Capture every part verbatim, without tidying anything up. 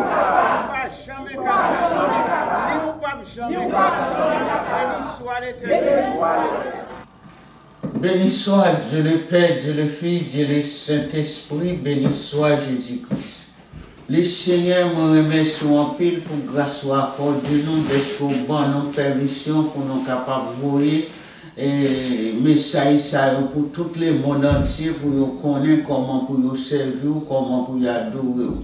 Ou pa janm enkapab. Ni ou p ap janm enkapab. Beni swa Letènèl. Beni swa Dye Lepè, Dye Lefis, Dye Lesentespri, beni swa Jezi Kris. Lesenyè, mwen remèsye w anpil pou gras ou akòde nou, dèske w ban nou pèmisyon pou nou kapab voye, e, mesaj sa yo pou tout lemonn antye, pou yo konnen kòman pou yo sèvi w, kòman pou yo adore w.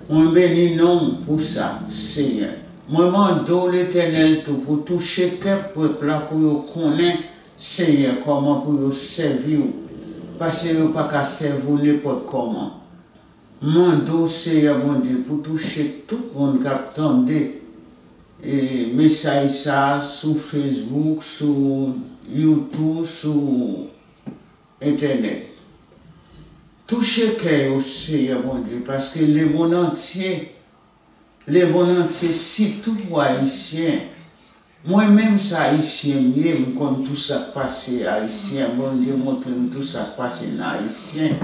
Mwen beni non w pou sa, Senyè. Mwen mande w, Letènèl, tou pou touche kè pèp la, pou yo konnen, Senyè, kòman pou yo sèvi w, paske yo pa ka sèvi w nenpòt kòman. M mande w, Senyè Bondye, pou touche tout moun k ap tande, e, mesaj sa a sou Facebook, sou YouTube, sou entènèt. Touche kè yo, Senyè Bondye, paske lemonn antye, lemonn antye, sitou pou Ayisyen. Mwen menm, se Ayisyen m ye, m konn tou sa k pase Ayisyen. Bondye montre m tou sa k pase nan Ayisyen.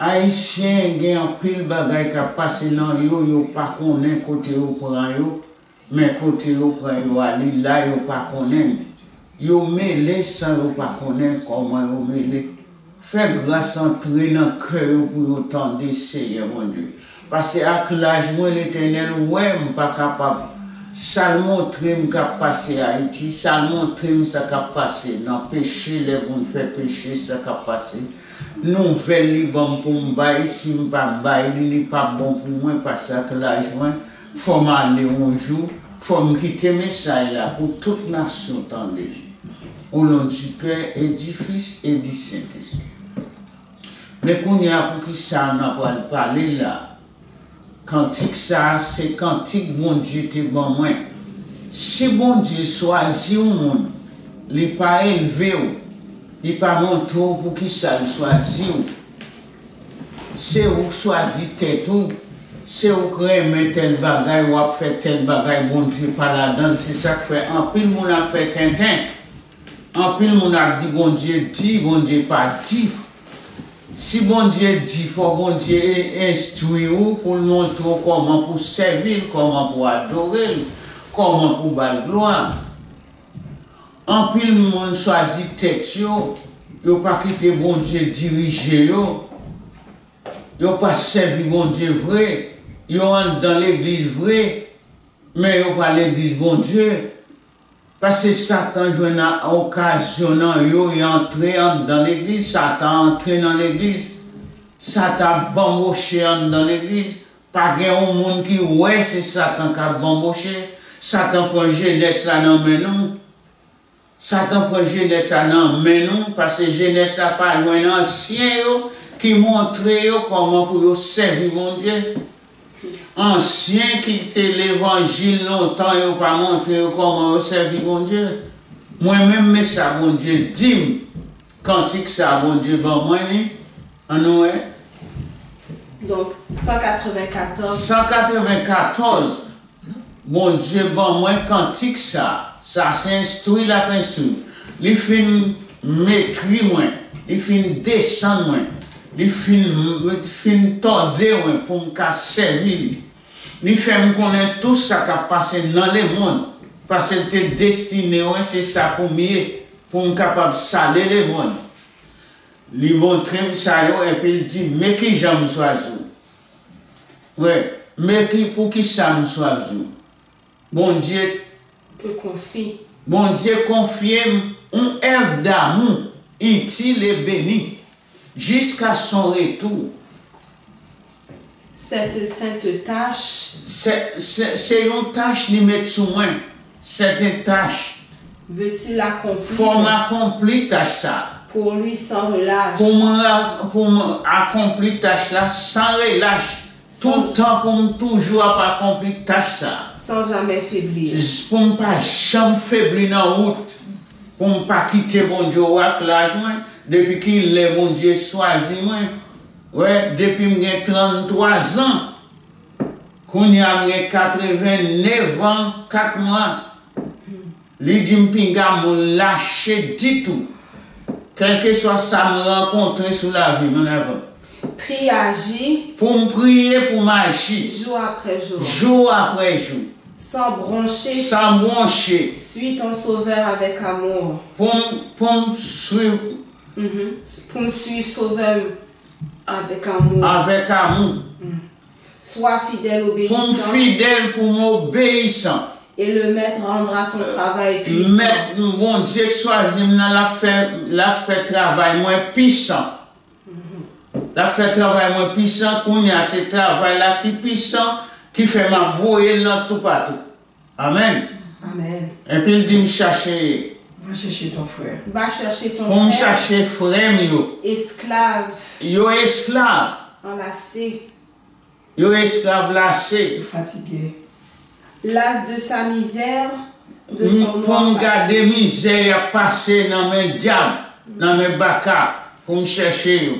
Ayisyen gen anpil bagay k ap pase nan yo, yo pa konnen kote yo pran yo, men kote yo pran yo a, li la, yo pa konnen l. Yo mele san yo pa konnen kòman yo mele. Fè gras antre nan kè yo pou yo tande, Senyè Bondye. Paske ak laj mwen, Letènèl, ou wè m pa kapab. Sa l montre m k ap pase Ayiti, sa l montre m sa k ap pase nan peche, lè moun fè peche, sa k ap pase. Nouvèl li ban m pou m bay, si m pa bay li, li p ap bon pou mwen, paske ak laj mwen, fò m ale yon jou, fò m kite mesaj la pou tout nasyon tande li. Au nom du Père, et du Fils, et du Saint-Esprit. Men kounye a, poukisa n ap pral pale la? Kantik sa a, se kantik Bondye te ban mwen. Si Bondye chwazi yon moun, li pa elve w, li pa montre w poukisa l chwazi w. Se ou k chwazi tèt ou, se ou k renmen tèl bagay, w ap fè tèl bagay, Bondye pa ladan l. Se sa k fè anpil moun ap fè tenten. Anpil moun ap di Bondye di, Bondye pa di. Si Bondye di, fò Bondye e-, enstwi w pou l montre w kòman pou w sèvi l, kòman pou w adore l, kòman pou w ba l glwa. Anpil moun chwazi tèt yo, yo pa kite Bondye dirije yo, yo pa sèvi Bondye vre, yo anndan legliz vre, men yo pa legliz Bondye. Paske Satan jwenn a-, okazyon nan yo, y antre anndan legliz, Satan antre nan legliz, Satan ap banboche anndan legliz. Pa gen yon moun ki wè se Satan k ap banboche. Satan pran jenès la nan men nou. Satan pran jenès la nan men nou, paske jenès la pa jwenn ansyen yo ki montre yo kòman pou yo sèvi Bondye. Ansyen ki te levanjil lontan, yo pa montre yo kòman yo sèvi Bondye. Mwen menm, men sa Bondye di m. Kantik sa Bondye ban mwen li. Ann nou wè. Donk, san katrevenkatòz. San katrevenkatòz, Bondye ban mwen kantik sa. Sa se enstwi l ap enstwi. Li fin metri mwen. Li fin desann mwen. Li fin, fin tòde mwen pou m ka sèvi li. Li fè m konnen tou sa k ap pase nan lemonn, paske l te destine w, se sa pou m ye, pou m kapab sale lemonn. Li montre m sa yo, epi l di, men kijan m chwazi w. Wè, men ki, poukisa m chwazi w. Bondye te konfye. Bondye konfye m yon èv damou, itil e beni, jiska son retou. Cette sainte tâche. Se, se, se yon tach li met sou mwen. Sèten tach. Veux-tu l'accomplir? Fò m akonpli tach sa. Pour lui sans relâche. Pou mwen, pou mwen akonpli tach la san relach. Tout tan pou m toujou ap akonpli tach sa. Sans jamais faiblir. Pou m pa janm febli nan wout. Pou m pa kite Bondye w ak laj mwen. Depi ki lè Bondye chwazi mwen. Wè, depi m gen tranntwa zan. Kounye a m gen katrevennev an, kat mwa. Li di m pinga moun lache ditou. Kèlkeswa sa m rankontre sou lavi m, an avan. Prie, agis. Pou m priye, pou m aji. Jour après jour. Jou apre jou. Sans broncher. San bwonche. Suis ton Sauveur avec amour. Pou m, pou m swiv. Mm -hmm. Pour me suivre, Sauveur, avec amour. Avèk amou. Mm. Sois fidèle, obéissant. Pou m fidèl, pou m obeyisan. Et le Maître rendra ton travail puissant. Mèt, Bondye k chwazi m nan, l ap fè, l ap fè travay mwen pisan. L ap fè travay mwen pisan. Kounye a, se travay la ki pisan, ki fè m ap voye l nan toupatou. Amèn. Amèn. Epi l di m chache. Va chercher ton frère. Va chercher ton frère. Pou m chache frè m yo. Esclave. Yo esklav. Enlacé. Yo esklav lase. Fatigué. Las de sa misère, de son noir passé. Pou m gade mizè y ap pase nan men dyab, nan men baka, pou m chèche yo.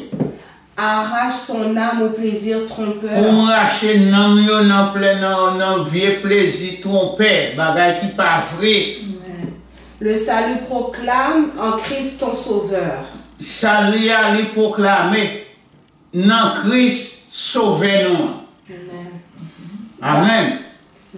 Arrache son âme aux plaisirs trompeurs. Pou m rache nanm yo nan plè, nan, nan vye plezi twonpè, bagay ki pa vre. Amen. Le salut proclame en Christ ton Sauveur. Sali a li pwoklame nan Kris, Sovè nou an. Amen. Amèn.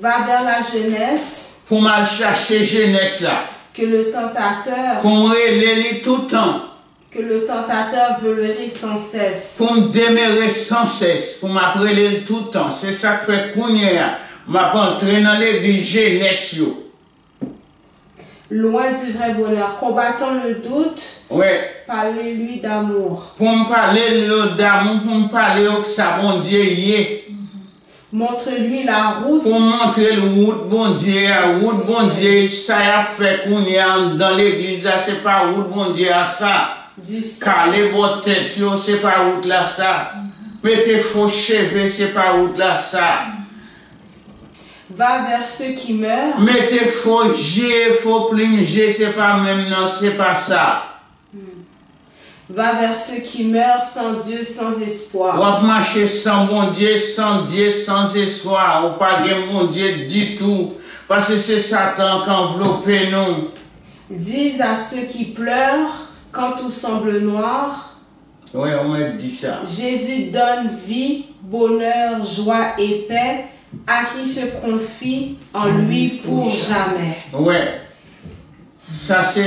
Va vers la jeunesse. Pou m al chache jenès la. Que le tentateur. Pou m rele li toutan. Que le tentateur veut leurrer sans cesse. Pou m demere san sès, pou m ap rele l toutan. Se sa k fè kounye a, m ap antre nan legliz jenès yo. Loin du vrai bonheur, combattant le doute, ouais, parlez-lui d'amour. Pou m pale yo damou, pou m pale yo k sa Bondye ye. Montre-lui la route. Pou m montre l wout Bondye a, wout Bondye, sa y ap fè kounye a anndan legliz la, se pa wout Bondye a sa. Du salut. Kale bò tèt yo, se pa wout la sa. Mete fo cheve, se pa wout la sa. Va vers ceux qui meurent. Mete fo je, fo plim je, se pa menm nan, se pa sa. Va vers ceux qui meurent sans Dieu, sans espoir. W ap mache san Bondye, san Dye, san espwa. Ou pa gen Bondye ditou. Paske se Satan k anvlope nou. Dis à ceux qui pleurent quand tout semble noir. Wè, ou mèt di sa. Jésus donne vie, bonheur, joie et paix à qui se confie en lui pour jamais. Wè. Sa se,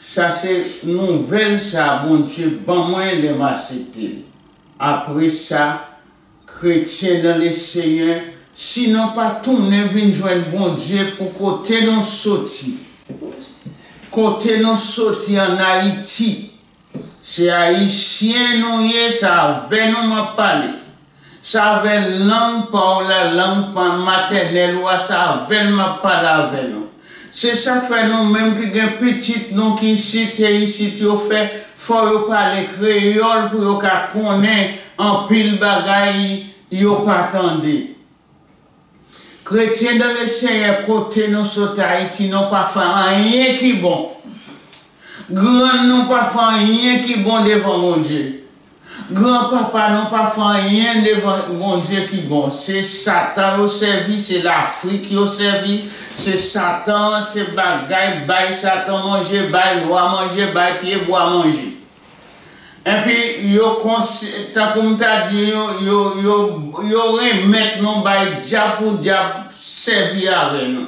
sa se nouvèl sa Bondye ban mwen lè m aksepte l. Apre sa, kretyen nan le Senyè, si nou pa tounen vin jwenn Bondye pou kote nou soti, kote nou soti ann Ayiti, se Ayisyen nou ye, se avè nou m ap pale. Se avè lang pa w la, lang pa matènèl ou a, se avè l m ap pale avè nou. Se sa k fè nou menm ki gen pitit nou ki isit, se isit yo fè, fò yo pale kreyòl pou yo ka konnen anpil bagay yo pa tande. Kretyen dan le Senyè, kote nou sot Ayiti, nou pa fè anyen ki bon. Grann nou pa fè anyen ki bon devan Bondye. Granpapa nou pa fè anyen devan Bondye ki bon. Se Satan yo sèvi, se Lafrik yo sèvi, se Satan, se bagay, bay Satan manje, bay lwa manje, bay pyebwa manje. Epi yo konsi, tankou m ta di yo, yo, yo, yo renmèt nou bay dyab pou dyab sèvi avè nou.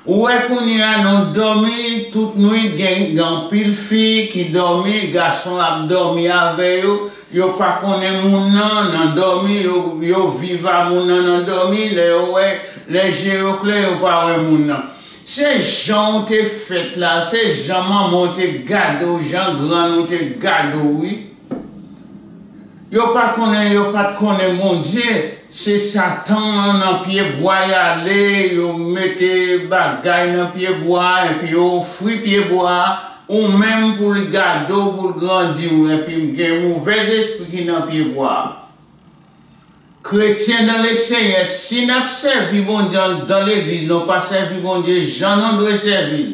Ou wè kounye a nou dòmi tout nwit, gen, gen anpil fi ki dòmi, gason ap dòmi avè yo, yo pa konnen moun nan, nan dòmi, yo, yo viv a moun nan nan dòmi, lè yo wè, lè je yo klè, yo pa wè moun nan. Se jan w te fèt la, se jan manman w te gade w, jan grann ou te gade w, wi. Yo pa konnen, yo pa t konnen Bondye. Se Satan an nan pyebwa y ale, yo mete bagay nan pyebwa a, epi yo ofri pyebwa a, ou menm pou l gade w, pou l grandi w, epi gen movèz espri ki nan pyebwa a. Kretyen dan le Senyè, si n ap sèvi Bondye anndan legliz, nou pa sèvi Bondye jan nou dwe sèvi l.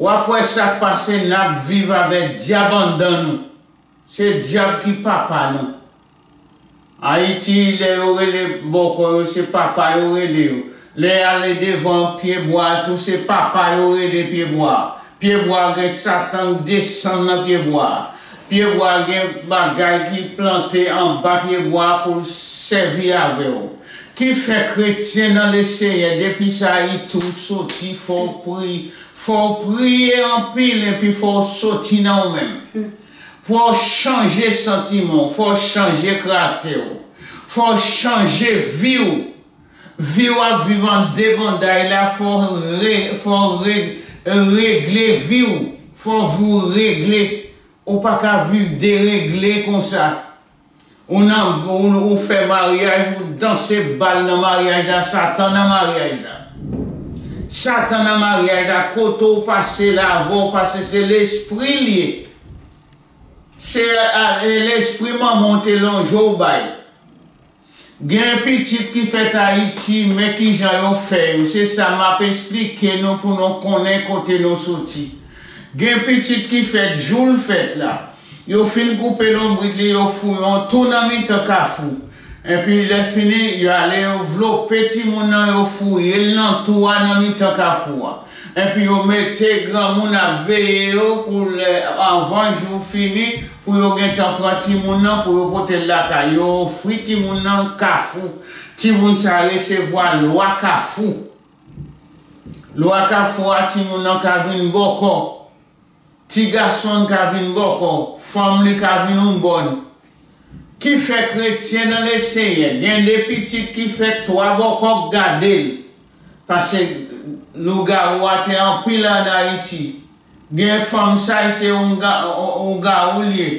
W ap wè sa k pase, n ap viv avèk dyab anndan nou. Se dyab ki papa nou. Ayiti, lè yo rele bòkò yo, se papa yo rele yo. Lè y ale devan pyebwa a tou, se papa yo rele pyebwa a. Pyebwa a gen Satan k desann nan pyebwa a. Pyebwa gen bagay ki plante anba pyebwa pou l sèvi avè w. Ki fè kretyen nan Leseyè, depi sa iti w soti, fò w pri, fò w priye anpil, epi fò w soti nan ou menm. Fò w chanje santiman w, fò w chanje karaktè w, fò w chanje vi w. Vi w ap viv an debanday la, fò w re, fò w re, regle vi w, fò vi w regle. Ou pa ka viv deregle konsa. Ou nan, ou, ou fè maryaj, ou danse bal nan maryaj la, Satan nan maryaj la. Satan nan maryaj la, kote w pase la, avè w pase, se lespri l ye. Se a, e lespri manman w te lonje w bay. Gen pitit ki fèt Ayiti, men kijan yo fè yo. Se sa m ap esplike nou pou nou konnen kote nou soti. Gen pitit ki fèt jou l fèt la. Yo fin koupe lonbrit li, yo fouye yon tou nan mitan kafou. Epi lè fini, yo ale yo vlope timoun nan, yo fouye l nan tou a nan mitan kafou a. Epi yo mete granmoun ap veye yo pou lè, anvan jou fini, pou yo gentan pran timoun nan, pou yo pote l lakay yo, ofri timoun nan kafou. Timoun sa resevwa lwa kafou. Lwa kafou a, timoun nan ka vin bòkò. Ti gason ka vin bòkò, fanm li ka vin yon bòn. Ki fè kretyen nan Leseyè, gen de pitit ki fèt twa bòkò k gade l. Paske lougawou a te anpil ann Ayiti. Gen fanm sa, se yon ga, yon gawou l ye.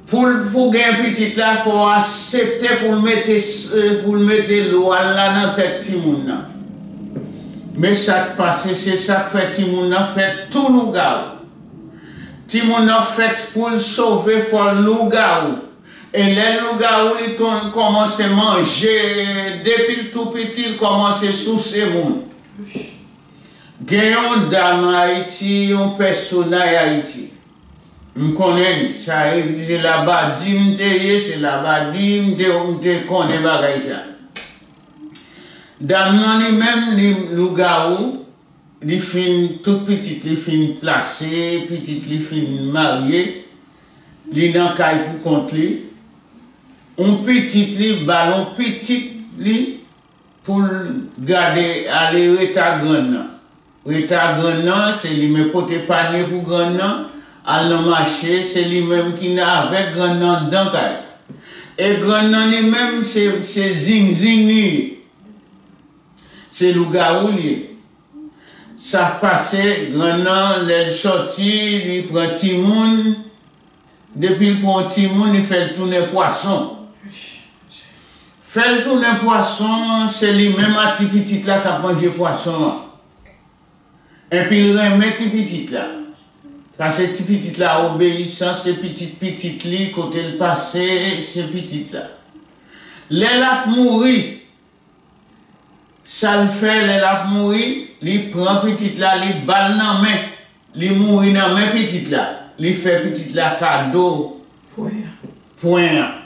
Pou l, pou gen pitit la, fò w aksepte pou l mete s, pou l mete lwa l la nan tèt timoun nan. Men sa k pase, se sa k fè timoun nan fèt tou lougawou. Timoun nan fèt pou l sove, fò l lougawou. E lè l lougawou, li tou kòmanse manje, depi l tou piti, l kòmanse souse moun. Gen yon dam Ayiti, yon pèsonay Ayiti. M konnen li. Sa e, se Labadi m te ye, se Labadi m te, m te konnen bagay sa. Dam nan li menm, li lougawou, li fin, tout pitit li fin plase, pitit li fin marye, li nan kay pou kont li. Yon pitit li ba l yon pitit li pou l gade, ale rete ak grann nan. Rete ak grann nan, se li menm pote panye pou grann nan, al nan mache, se li menm ki nan avèk grann nan anndan kay. E grann nan li menm, se, se zingzing li ye. Se lougawou li ye. Sa pase, grann nan, lè l sòti, li pran timoun, depi l pran yon timoun, li fè l tounen pwason. Fè l tounen pwason, se li menm ak ti pitit la k ap manje pwason an. Epi l renmen ti pitit la. Paske ti pitit la obeyisan, se pitit pitit li, kote l pase, se pitit la. Lè l ap mouri, sa l fè lè l ap mouri, li pran pitit la, li ba l nan men, li mouri nan men pitit la, li fè pitit la kado pwen an.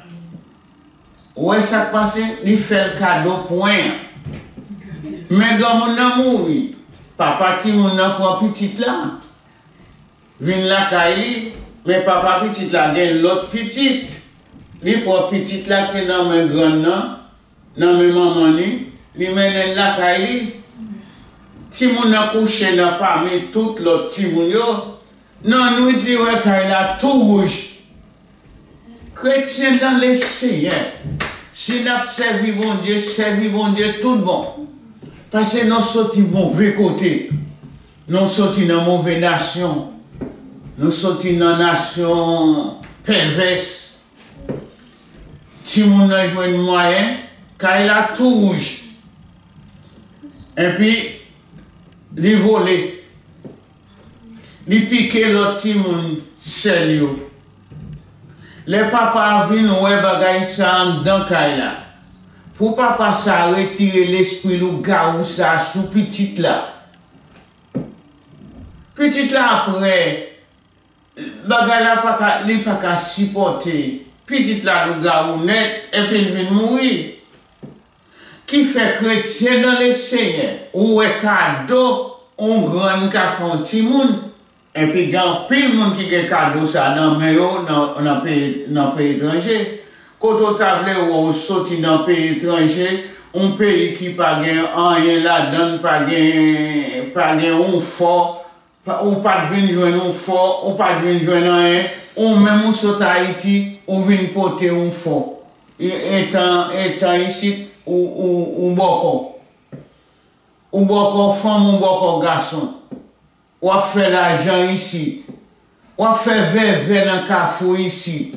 Ou wè sa k pase? Li fè l kado pwen an. Men granmoun nan mouri, papa timoun nan pran pitit la, vin lakay li, men papa pitit la gen lòt pitit. Li pran pitit la ki te nan men grann nan, nan men manman li, li mennen l lakay li. Timoun nan kouche nan pami tout lòt timoun yo. Nan nwit li wè kay la tou wouj. Kretyen nan Leseyè, si n ap sèvi Bondye, sèvi Bondye tout bon. Paske nou soti move kote. Nou soti nan move nasyon. Nou soti nan nasyon pèvès. Timoun nan jwenn mwayen, kay la tou wouj. Epi, li vole. Li pike lòt timoun sè l yo. Lè papa a vin wè bagay sa anndan kay la, pou papa sa a retire lespri lougawou sa a sou pitit la. Pitit la ap rè, bagay la pa ka, li pa ka sipòte. Pitit la lougawou nèt, epi l vin mouri. Ki fè kretyen nan Leseyè, ou wè kado yon grann ka fè yon timoun, Epi gen anpil moun ki gen kado sa nan men yo nan, nan peyi, nan peyi etranje. Kote w ta vle wè w soti nan peyi etranje, yon peyi ki pa gen anyen ladan l, pa gen, pa gen yon fò, pa, ou pa t vin jwenn yon fò, ou pa t vin jwenn anyen, ou menm ou sot Ayiti, ou vin pote yon fò. E, etan, etan isit, ou, ou, ou bòkò. Ou bòkò fanm, ou bòkò gason. W ap fè lajan isit. W ap fè vèvè nan kafou isit.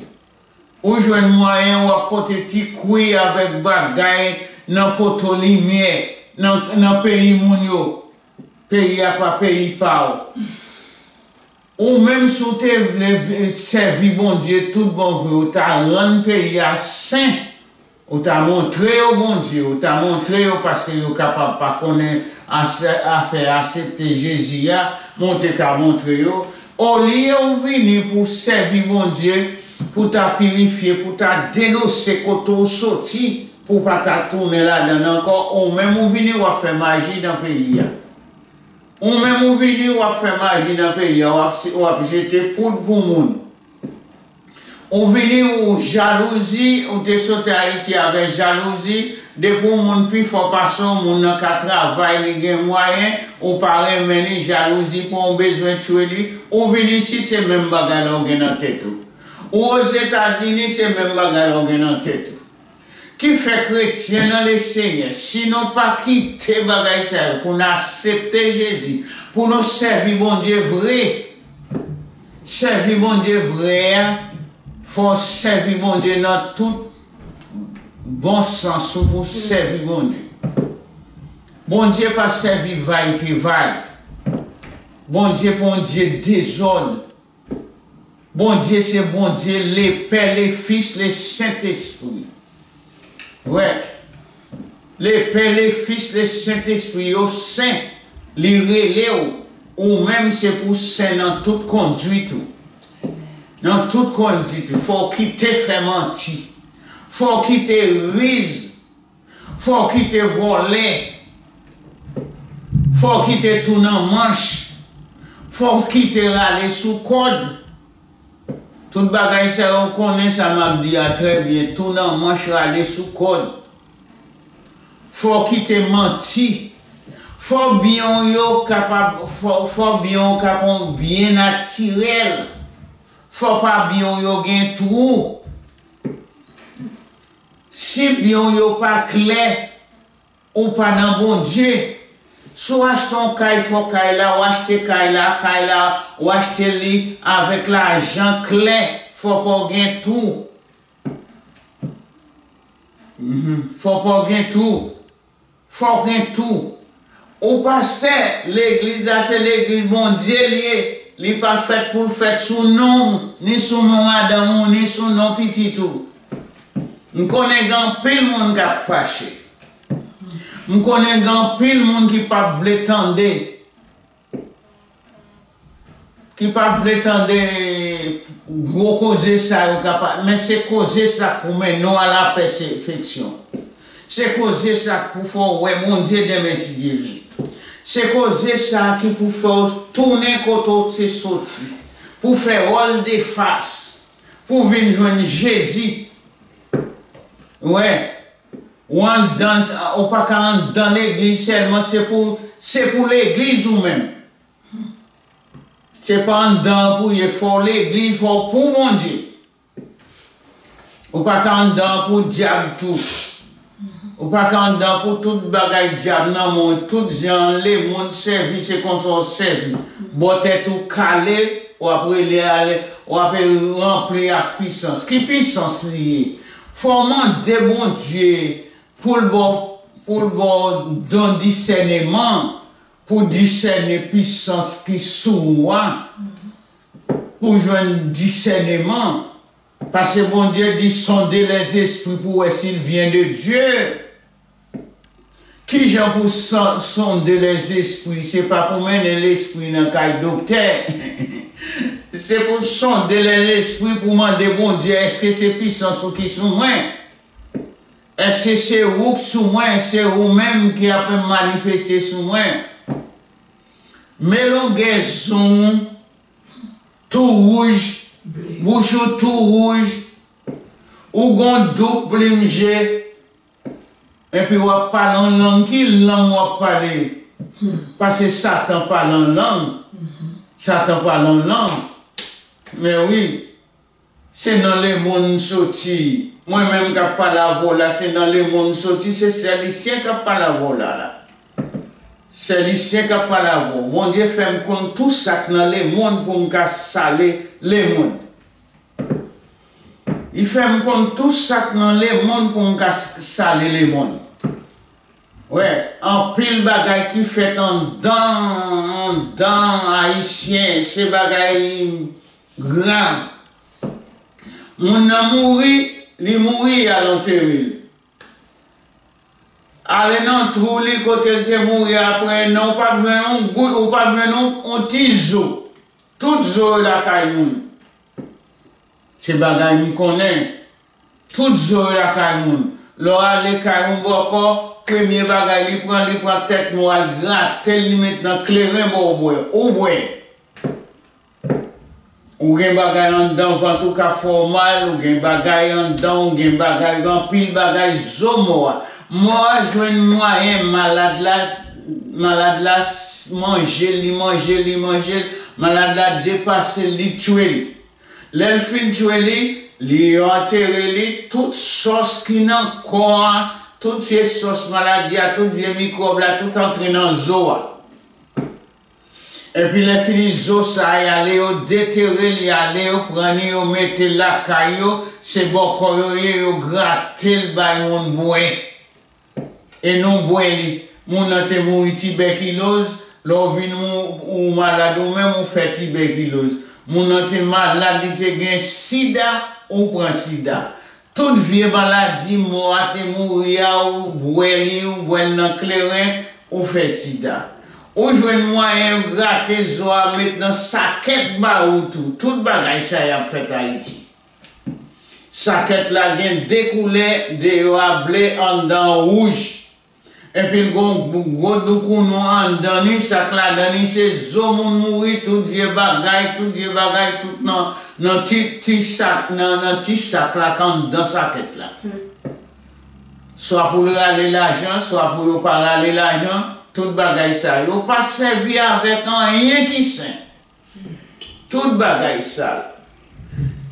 Ou jwenn mwayen, w ap pote ti kwi avèk bagay nan poto limyè, nan, nan peyi moun yo. Peyi a pa peyi pa w. Ou menm, si w te vle vi-, sèvi Bondye tout bon vre, ou ta rann peyi a sen. Ou ta montre yo Bondye, ou ta montre yo, paske yo kapab pa konnen ase-, afè aksepte Jezi a, men w te ka montre yo. Olye ou vini pou w sèvi Bondye, pou w ta pirifye, pou w ta denonse kote w soti, pou w pa ta tounen ladan l ankò, ou menm ou vini, w ap fè maji nan peyi a. Ou menm ou vini, w ap fè maji nan peyi a, w ap, w ap jete poud pou moun. Ou vini, ou jalouzi, ou te sot Ayiti avèk jalouzi, depi yon moun pi fò pase yon moun nan ka travay, li gen mwayen, ou pa renmen li, jalouzi pran w, bezwen tchwe li, ou vin isit, se menm bagay la w gen nan tèt ou. Ou Ozetazini, se menm bagay la w gen nan tèt ou. Ki fè, kretyen nan Lesenyè, si nou pa kite bagay sa yo, pou n aksepte Jezi, pou nou sèvi Bondye vre, sèvi Bondye vre a, fò w sèvi Bondye nan tout bon sans ou pou w sèvi Bondye. Bondye pa sèvi vay ke vay. Bondye pa yon Dye dezòd. Bondye se Bondye, le Pè, le Fis, le Sentespri. Wè. Le Pè, le Fis, le Sentespri, yo sen. Li rele w. Ou menm, se pou w sen nan tout konduit ou. Nan tout konduit ou. Fò w kite fè manti. Fò w kite riz. Fò w kite vòlè. Fò w kite tou nan manch. Fò w kite rale sou kòd. Tout bagay sa yo, w konnen sa m ap di a trè byen. Tou nan manch, rale sou kòd. Fò w kite manti. Fò byen w yo kapab, fò, fò byen w kapab yon byen natirèl. Fò pa byen w yo gen twou. Si byen w yo pa klè, ou pa nan Bondye. Si w achte yon kay, fò kay la, w achte kay la, kay la, w achte li avèk lajan klè, fò pa w gen twou. Mhm. Fò pa w gen twou. Fò w gen twou. Ou pastè, legliz la se legliz Bondye l ye. Li pa fèt pou l fèt sou non w, ni sou non madanm ou, ni sou non pitit ou. M konnen gen anpil moun k ap fache. M konnen gen anpil moun ki p ap vle tande. Ki p ap vle tande gwo koze sa yo ka pa-, men se koze sa k pou mennen w a lapèfeksyon. Se koze sa k pou fè w wè Bondye demen, si Dye vle. Se koze sa ki pou fè w tounen kote w te soti, pou fè vòltefas, pou vin jwenn Jezi. Wè, ou anndan, ou pa ka anndan legliz sèlman, se pou, se pou legliz ou menm. Se pa anndan pou ye, fò w legliz, fò w pou Bondye. Ou pa ka anndan pou dyab tou. Ou pa ka anndan pou tout bagay dyab nan mond, tout jan lemonn sèvi, se konsa w sèvi. Bò tèt ou kale, w ap rele ale, w ap ranpli ak pisans. Ki pisans li ye? Fò w mande Bondye pou l ba w, pou l ba w don disèneman, pou disène pisans ki sou ou a, pou jwenn disèneman. Paske Bondye di, sonde lèzespri pou wè si l vyen de Dye. Kijan pou son-, sonde lèzespri? Se pa pou mennen lespri nan kay doktè. Se pou sonde lèzespri pou mande Bondye, èske se pisans ou ki sou mwen? Èske se ou k sou mwen, se ou menm ki ap manifeste sou mwen? Men longè zong, tou wouj, bouch ou tou wouj, ou gon doub plim je, epi w ap pale yon lang, ki lang w ap pale? Paske Satan pale an lang. Satan pale an lang. Men wi, se nan lemonn m soti. Mwen menm k ap pale avè w la, se nan lemonn m soti, se sèl Isyen k ap pale avè w la la. Sèl Isyen k ap pale avè w. Bondye fè m konn tou sa k nan lemonn pou m ka sale lemonn. Li fè m konn tou sa k nan lemonn pou m ka s- sale lemonn. Wè, anpil bagay ki fèt anndan, anndan Ayisyen, se bagay grav. Moun nan mouri, li mouri, y al antere l. Ale nan twou li kote l te mouri apre, non, ou p ap jwenn yon gout, ou p ap jwenn yon, yon ti zo. Tout zo yo lakay moun. Se bagay m konnen. Tout zo yo lakay moun. Lè w ale kay yon bòkò, premye bagay li pran, li pran tèt mò a, l grate l, li met nan kleren ba w bwè. Ou bwè. Ou gen bagay anndan vant ou k ap fè w mal, ou gen bagay anndan, ou gen bagay, anpil bagay zo mò a. Mò a jwenn mwayen malad la, malad la s- manje l, li manje l, li manje l, malad la depase l, li tchwe l. Lè l fin tchwe li, li antere li, tout sòs ki nan kò a, tout vye sòs maladi a, tout vye mikwòb la, tout antre nan zo a. Epi lè fini zo sa a, y ale yo detere l, y ale yo pran li, yo mete l lakay yo, se bòkò yo ye, yo grate l bay moun bwè. E nou bwè li. Moun nan te mouri tibèkiloz, lè w vin ou, ou malad ou menm, ou fè tibèkiloz. Moun nan te malad, li te gen sida, ou pran sida. Tout vye maladi mò a te mouri a, ou bwè li, ou bwè l nan kleren, ou fè sida. Ou jwenn mwayen grate zo a, met nan sakèt ba ou tou. Tout bagay sa y ap fèt Ayiti. Sakèt la gen de koulè, deyò a ble, anndan wouj. Epi l gon gwo doukounou anndan li, sa k ladan li se zo moun mouri, tout vye bagay, tout vye bagay, tout nan, nan ti, ti sak, nan, nan ti sak la k anndan sakèt la. Swa pou l rale lajan, swa pou yo pa rale lajan, tout bagay sa yo pa sèvi avèk anyen ki sen. Tout bagay sal.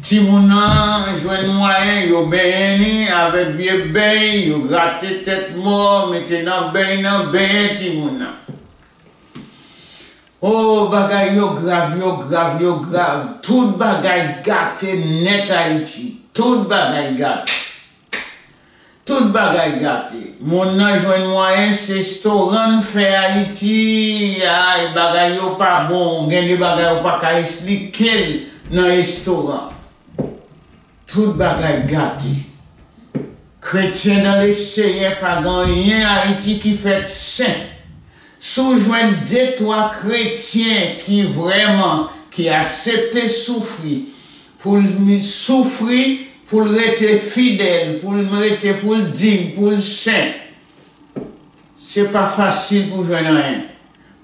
Timoun nan jwenn mwayen, yo benyen li avèk vye beny, yo grate tèt mò, mete nan beny nan, benyen timoun nan. O, bagay yo grav, yo grav, yo grav. Tout bagay gate nèt Ayiti. Tout bagay gate. Tout bagay gate. Moun nan jwenn mwayen, se restoran l fè Ayiti, ay, bagay yo pa bon, gen de bagay ou pa ka esplike l nan restoran. Tout bagay gate. Kretyen nan Leseyè pa gen anyen Ayiti ki fèt sen. Si w jwenn de twa kretyen ki vrèman, ki aksepte soufri, pou l soufri, pou l rete fidèl, pou l rete, pou l dig, pou l sen, se pa fasil pou jwenn anyen.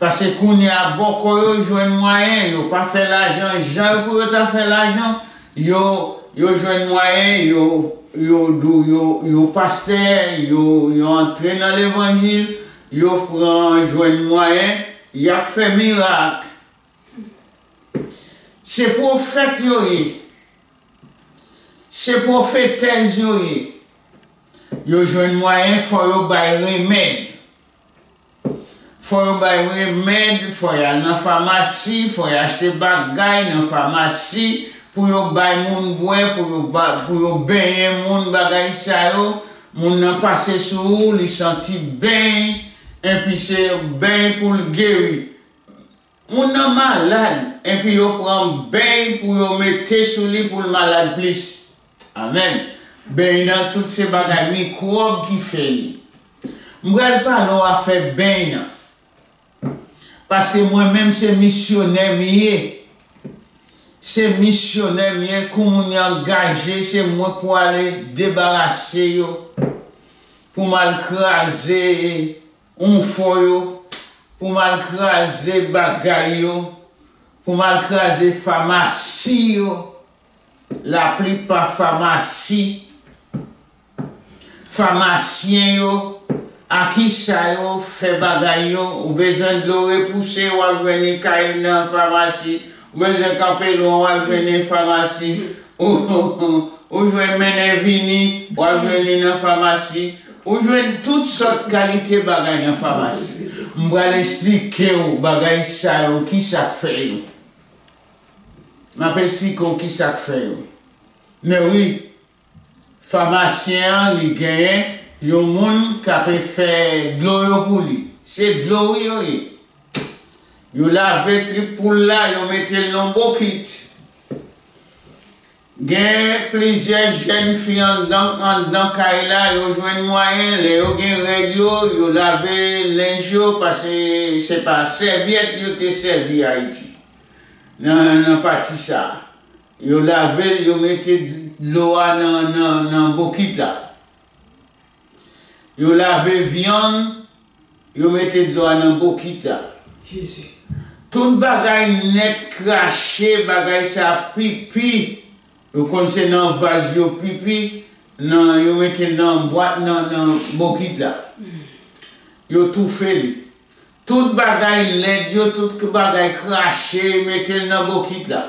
Paske kounye a, bòkò yo jwenn mwayen, yo pa fè lajan jan pou yo ta fè lajan, yo, yo jwenn mwayen, yo, yo, yo, yo, yo pastè, yo, yo antre nan levanjil, yo pran, jwenn mwayen, y ap fè mirak. Se pwofèt yo ye. Se pwofetèz yo ye. Yo jwenn mwayen, fò yo bay remèd. Fò yo bay remèd, fò y al nan famasi, fò y achte bagay nan famasi pou yo bay moun bwè, pou yo ba, pou yo benyen moun, bagay sa yo. Moun nan pase sou ou, li santi beny, epi se beny pou l geri. Moun nan malad, epi yo pran beny pou yo mete sou li pou l malad plis. Amèn. Beny nan tout se bagay mikwòb ki fè li. M pral pale w afè beny nan. Paske mwen menm se misyonè m ye. Se misyonè m ye, kou moun yo angaje, se mwen pou ale debarase yo. Pou m al kraze onfò yo, pou m al kraze bagay yo, Pou m al kraze famasi yo, laplipa famasi, famasyen yo, a kisa yo fè bagay yo? Ou bezwen dlo repouse, w ap jwenn li kay nan famasi. Ou bezwen kanpe lwen, w ap jwenn li famasi. Ou, ou, ou jwenn mennen vini, w ap jwenn li nan famasi. Ou jwenn tout sòt kalite bagay nan famasi. M pral esplike w bagay sa yo, kisa k fè yo. M ap esplike w kisa k fè yo. Men wi, famasyen an, li genyen yon moun k ap fè dlo yo pou li. Se dlo wi yo ye. Yo lave trip poul la, yo mete l nan bokit. Gen plizyè jèn fi anndan, anndan kay la, yo jwenn mwayen, lè yo gen règ yo, yo lave lenj yo, paske se pa sèvyèt yo te sèvi Ayiti nan, nan pati sa a. Yo lave l, yo mete dlo a nan, nan, nan bokit la. Yo lave vyann, yo mete dlo a nan bokit la. Jezi. Tout bagay nèt krache, bagay sa pipi. Yo konn se nan vaz yo pipi, nan, yo mete l nan bwat, nan, nan bokit la. Yo toufe li. Tout bagay lèd yo, tout bagay krache, mete l nan bokit la.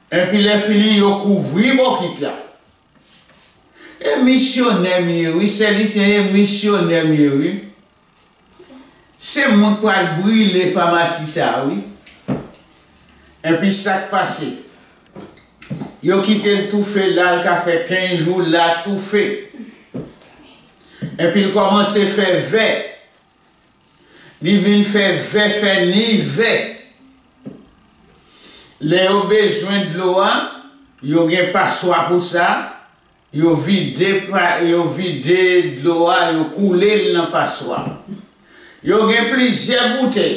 Epi lè fini, yo kouvri bokit la. E misyonè m ye, wi, sè li se misyonè m ye, wi. Se mwen k pral brile famasi sa a, wi. Epi sa k pase? Yo kite l toufe la, l ka fè kenz jou la toufe. Epi l kòmanse fè vè. Li vin fè vè, fè nich vè. Lè yo bezwen dlo a, yo gen paswa pou sa, yo vide pa, yo vide dlo a, yo koule l nan paswa. Yo gen plizyè boutèy.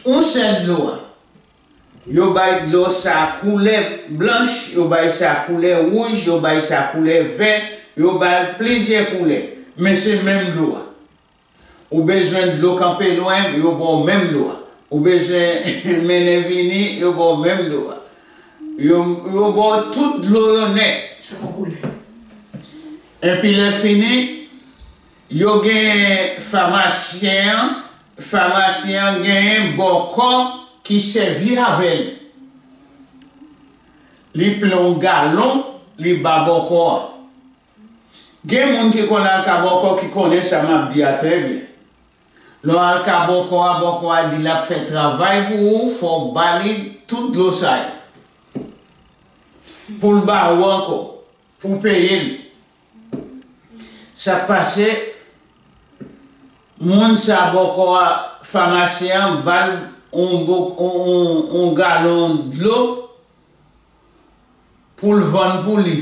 Yon sèl dlo a. Yo bay dlo sa koulè blanch, yo bay sa koulè wouj, yo bay sa koulè vè, yo bay plizyè koulè. Men se menm dlo a. Ou bezwen dlo kanpe lwen, yo ba w menm dlo a. Ou bezwen mennen vini, yo ba w menm dlo a. Yo, yo ba w tout dlo yo nèt. Sa pa koule. Epi lè fini, yo gen famasyen an, famasyen an genyen bòkò ki sèvi avè l. Li plen yon galon, li ba bòkò a. Gen moun ki konn al ka bòkò ki konnen sa m ap di a trè byen. Lè w al ka bòkò a, bòkò a di l ap fè travay pou ou, fò w ba li tout dlo sa yo. Pou l ba ou ankò, pou w peye l. Sa k pase, moun sa bòkò a, famasyen an ba l yon bo-, yon, yon, yon galon dlo pou l vann pou li.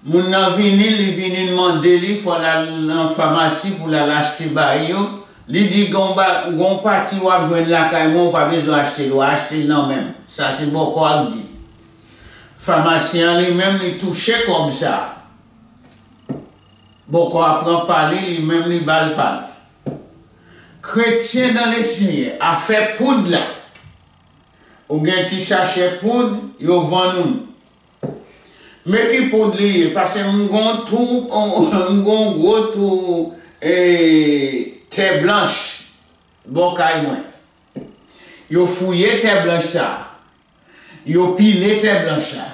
Moun nan vini, li vini, l mande li, fò l al nan famasi pou l al achte bay yo. Li di, gon ba-, gon pati w ap jwenn lakay mwen, ou pa bezwen achte l, w a achte l nan men m. Sa se bòkò a k di. Famasyen an li menm, li touche kòb sa a. Bòkò a pran pa li, li menm li ba l pa l. Kretyen dan Lesenyè, afè poud la. Ou gen ti sachè poud, yo vann ou. Men ki poud li ye, paske m gon tou, m gon gwo tou, e, tè blanch bò kay mwen. Yo fouye tè blanch sa a. Yo pile tè blanch la.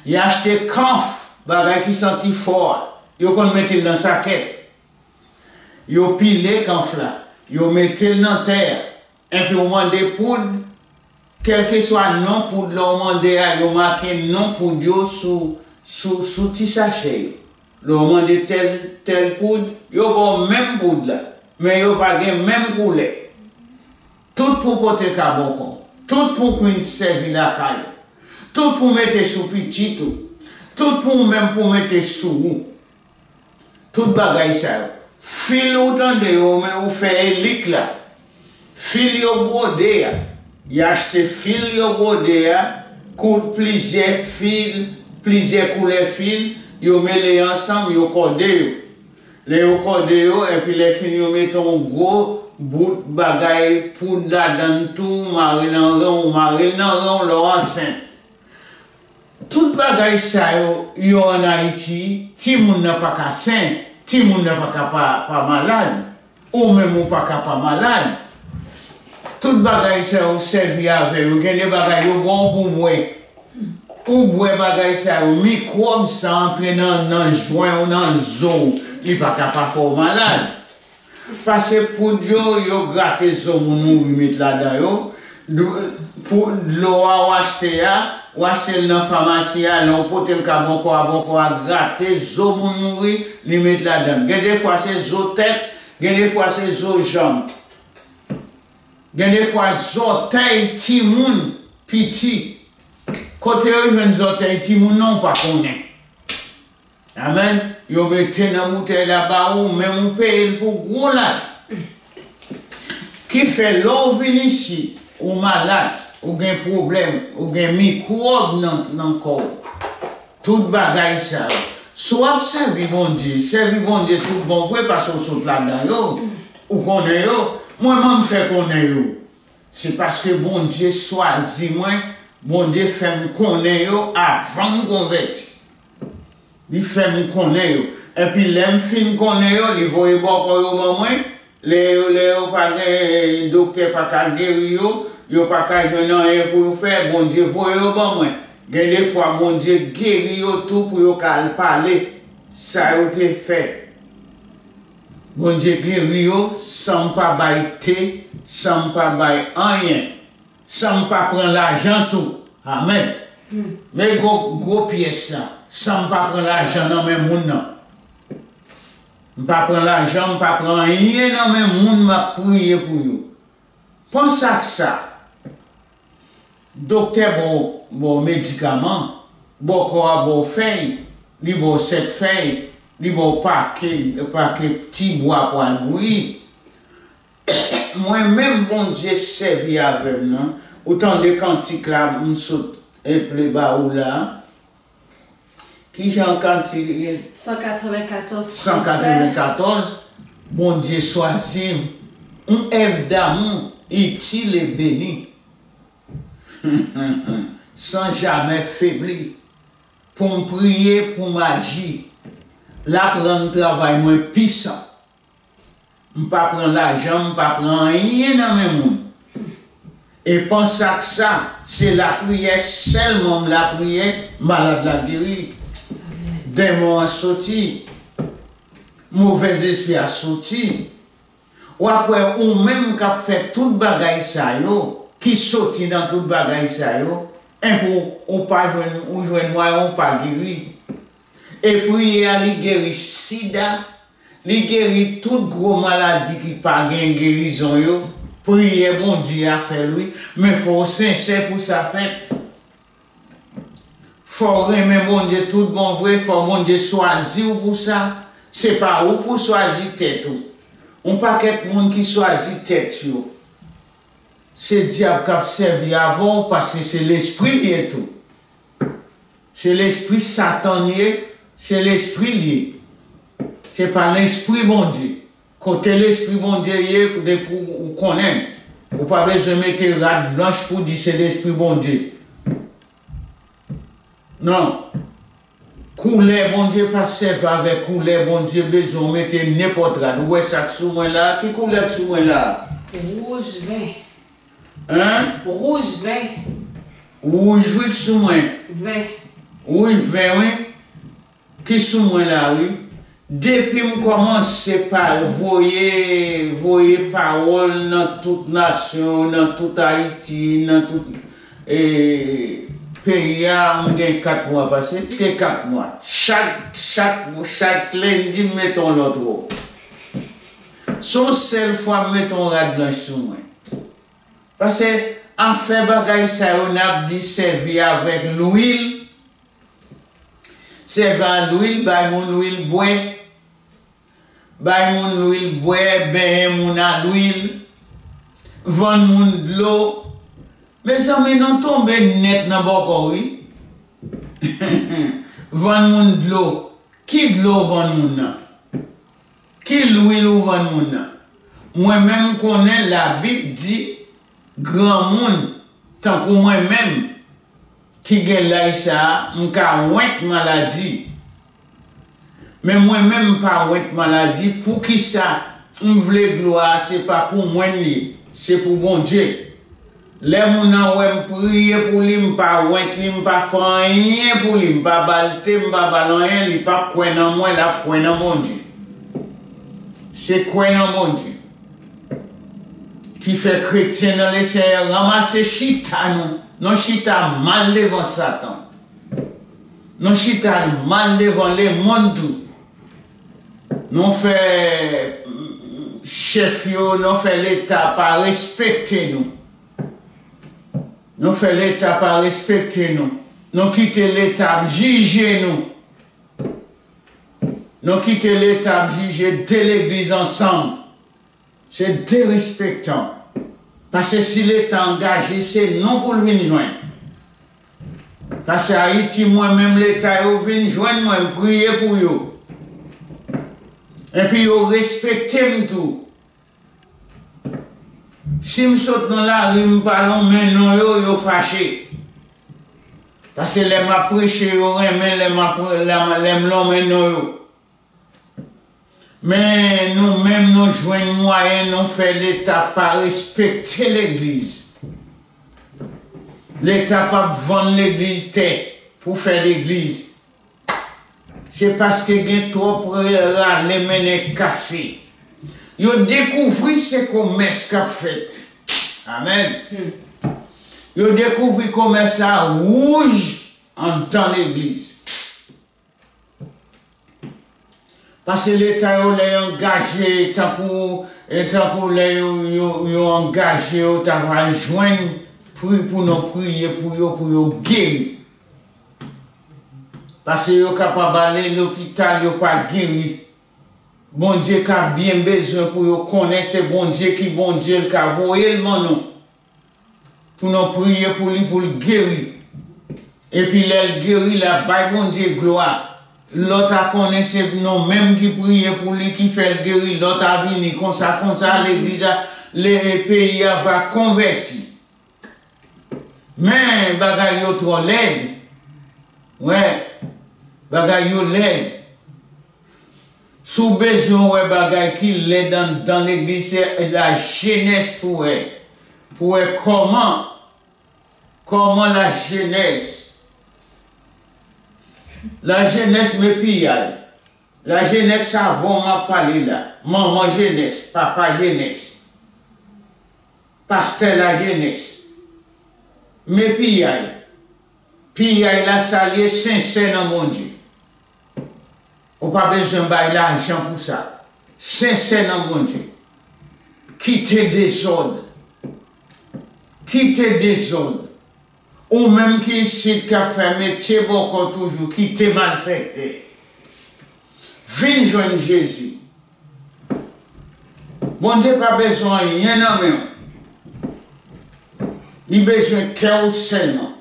Y achte kanf, bagay ki santi fò a. Yo konn mete l nan sakèt. Yo pile kanf la. Yo mete l nan tè a. Epi w mande poud, kèlkeswa non poud la w mande a, yo make non poud yo sou, sou, sou ti sachè yo. Lè w mande tèl, tèl poud, yo ba w menm poud la, men yo pa gen menm koulè. Tout pou pote ka bòkò, tout pou kwin sèvi lakay ou, tout pou mete sou pitit ou, tout pou ou menm pou mete sou ou. Tout bagay sa yo. Fil ou tande yo, men ou fè elik la. Fil yo bwode a. Y achte fil yo bwode a, kou-, plizyè fil, plizyè koulè fil, yo mele ansanm, yo kòde yo. Lè yo kòde yo, epi lè fini yo mete yon gwo, bout bagay poud ladan l tou, mare l nan ren w, mare l nan ren w lè w ansent. Tout bagay sa yo, yo ann Ayiti, timoun nan pa ka sen, timoun nan pa ka pa, pa malad, ou menm ou pa ka pa malad. Tout bagay sa yo sèvi avè yo. Gen de bagay yo bon pou bwè. Ou bwè bagay sa yo, mikwòb sa antre nan, nan jwen w, nan zo w, li pa ka pa fè w malad. Pase poud yo, yo grate zo moun mouri met ladan yo. Dlo, pou dlo a w achte a, w achte l nan famasi a, lè w pote l ka bòkò a, bòkò a grate zo moun mouri, li met ladan l. Gen de fwa se zo tèt, gen de fwa se zo janm. Gen de fwa zòtèy timoun piti. Kote yo jwenn zòtèy timoun nan, w pa konnen. Amèn. Yo mete nan boutèy la ba ou, menm ou peye l pou gwo lajan. Ki fè lè w vin isit, ou malad, ou gen pwoblèm, ou gen mikwòb nan, nan kò w. Tout bagay sa yo. Si w ap sèvi Bondye, sèvi Bondye tout bon vre paske w sot ladan yo, ou konnen yo. Mwen, mwen m fè konnen yo. Se paske Bondye chwazi mwen, Bondye fè m konnen yo avan m konvèti. Li fè m konnen yo. Epi lè m fin konnen yo, li voye bòkò yo ban mwen. Lè yo, lè yo pa gen, doktè pa ka geri yo, yo pa ka jwenn anyen pou yo fè, Bondye voye yo ban mwen. Gen de fwa, Bondye geri yo tou pou yo ka al pale sa yo te fè. Bondye geri yo san m pa bay te, san m pa bay anyen, san m pa pran lajan tou. Amèn. Men gwo, gwo pyès la, san m pa pran lajan nan men moun nan. M pa pran lajan, m pa pran anyen nan men moun m ap priye pou yo. Panse ak sa. Doktè ba w, ba w medikaman, bòkò a ba w fèy, li ba w sèt fèy, li ba w pake, pake ti bwa pou al bouyi. Mwen menm, Bondye sèvi avè m nan. Ou tande kantik la, m sot eple ba ou la. Kijan kantik li ye? San katrevenkatòz fransè. San katrevenkatòz, Bondye chwazi m. Yon èv damou, itil e beni. San jamè febli. Pou m priye, pou m aji. L ap rann travay mwen pisan. M pa pran lajan, m pa pran anyen nan men moun. E panse ak sa, se lapriyè sèlman m lapriyè, malad la geri. Demon an soti. Movèzespri a soti. W ap wè ou menm k ap fè tout bagay sa yo, ki soti nan tout bagay sa yo, enpi w, ou pa jwenn, ou jwenn mwayen, ou pa geri. E priyè a, li geri sida, li geri tout gwo maladi ki pa gen gerizon yo. Priyè Bondye a fè l, wi, men fò w sensè pou sa fèt. Fò w renmen Bondye tout bon vre, fò Bondye chwazi w pou sa. Se pa ou pou chwazi tèt ou. Yon pakèt moun ki chwazi tèt yo, se dyab k ap sèvi avè w, paske se lespri l ye tou. Se lespri Satan l ye, se lespri l ye. Se pa lespri Bondye. Kote lespri Bondye ye, depi w konnen, ou pa bezwen mete rad blanch pou di se lespri Bondye. Non. Koulè Bondye pa sèvi avèk koulè Bondye bezwen w mete nenpòt rad. Ou wè sa k sou mwen la a? Ki koulè k sou mwen la a? Wouj ven. Hein? Wouj ven. Wouj wi k sou mwen. Ven. Wi, ven wi. Ki sou mwen la wi. Depi m kòmanse pa voye, voye pawòl nan tout nasyon, nan tout Ayiti, nan tout, eh, peyi a, m gen kat mwa pase. Se kat mwa. Chak, chak, chak lendi, m mete yon lòt wòb. Se yon sèl fwa m mete yon rad blanch sou mwen. Paske afè bagay sa yo n ap di sèvi avèk lwil, sèvi a lwil, bay moun lwil bwè, bay moun lwil bwè, benyen moun a lwil, vann moun dlo. Mezanmi, nou tonbe nèt nan bòkò wi. Vann moun dlo. Ki dlo w vann moun nan? Ki lwil ou vann moun nan? Mwen menm, m konnen Labib di granmoun tankou mwen menm ki gen laj sa a, m ka went maladi. Men mwen menm, m pa went maladi. Poukisa m vle glwa a? Se pa pou mwen l ye, se pou Bondye. Lè moun nan wè m priye pou li, m pa went li, m pa fè anyen pou li, m pa ba l te, m pa ba l anyen, li p ap kwè nan mwen, l ap kwè nan Bondye. Se kwè nan Bondye ki fè kretyen nan Lesenyè ranmase chita nou. Nou chita mal devan Satan. Nou chita mal devan lemonn tou. Nou fè chèf yo, nou fè Leta pa respekte nou. Nou fè Leta pa respekte nou. Nou kite Leta ap jije nou. Nou kite Leta ap jije de legliz ansanm. Se derespektan. Paske si Leta angaje, se nou pou l vin jwenn. Paske Ayiti, mwen menm, Leta yo vin jwenn mwen, m priye pou yo. Epi yo respekte m tou. Si m sot nan lari, m pa lonmen non yo, yo fache. Paske lè m ap preche, yo renmen lè m ap, lè m, lè m lonmen non yo. Men nou menm, nou jwenn mwayen, nou fè Leta pa respekte legliz. Leta p ap vann legliz tè pou fè legliz. Se paske gen twòp rale mennen kase. Yo dekouvri se komès k ap fèt. Amèn. Yo dekouvri komès la wouj anndan legliz. Paske Leta yo, lè y angaje, tankou, e tankou lè yo, yo, yo angaje yo ta pral jwenn pri pou nou priye pou yo, pou yo geri. Paske yo kapab ale lopital, yo pa geri. Bondye ka byen bezwen pou yo konnen se Bondye ki Bondye, l ka voye l ban nou. Pou nou priye pou li, pou l geri. Epi lè l geri, l ap bay Bondye glwa. Lòt a konnen se nou menm ki priye pou li, ki fè l geri. Lòt a vini konsa, konsa, legliz a, le, peyi a va konvèti. Men bagay yo twò lèd. Wè, bagay yo lèd. Si w bezwen wè bagay ki lèd anndan legliz, se lajenès pou wè. Pou wè kòman, kòman lajenès, lajenès men piyay. Lajenès savan m ap pale la. Manman jenès, papa jenès. Pastè lajenès. Men piyay. Piyay la sa l ye, sensè nan Bondye. Ou pa bezwen bay lajan pou sa. Sensè nan Bondye. Kite dezòd. Kite dezòd. Ou menm ki isit k ap fè metye bòkò toujou, kite malfektè. Vin jwenn Jezi. Bondye pa bezwen anyen nan men w. Li bezwen kè w sèlman.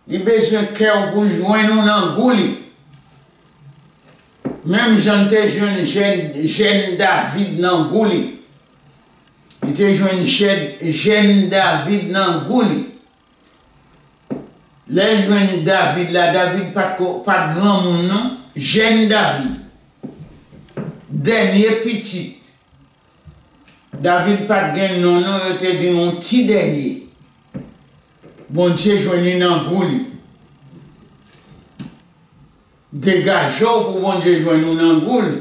Li bezwen kè w pou l jwenn ou nan gou li. Menm jan l te jwenn jèn, jèn David nan gou li. Li te jwenn jèn, jèn David nan gou li. Lè l jwenn David la, David pa t ko, pa t granmoun non. Jèn David. Dènye pitit. David pa t gen non non, yo te di yon ti dènye. Bondye jwenn li nan gou li. Degaje w pou Bondye jwenn ou nan gou l.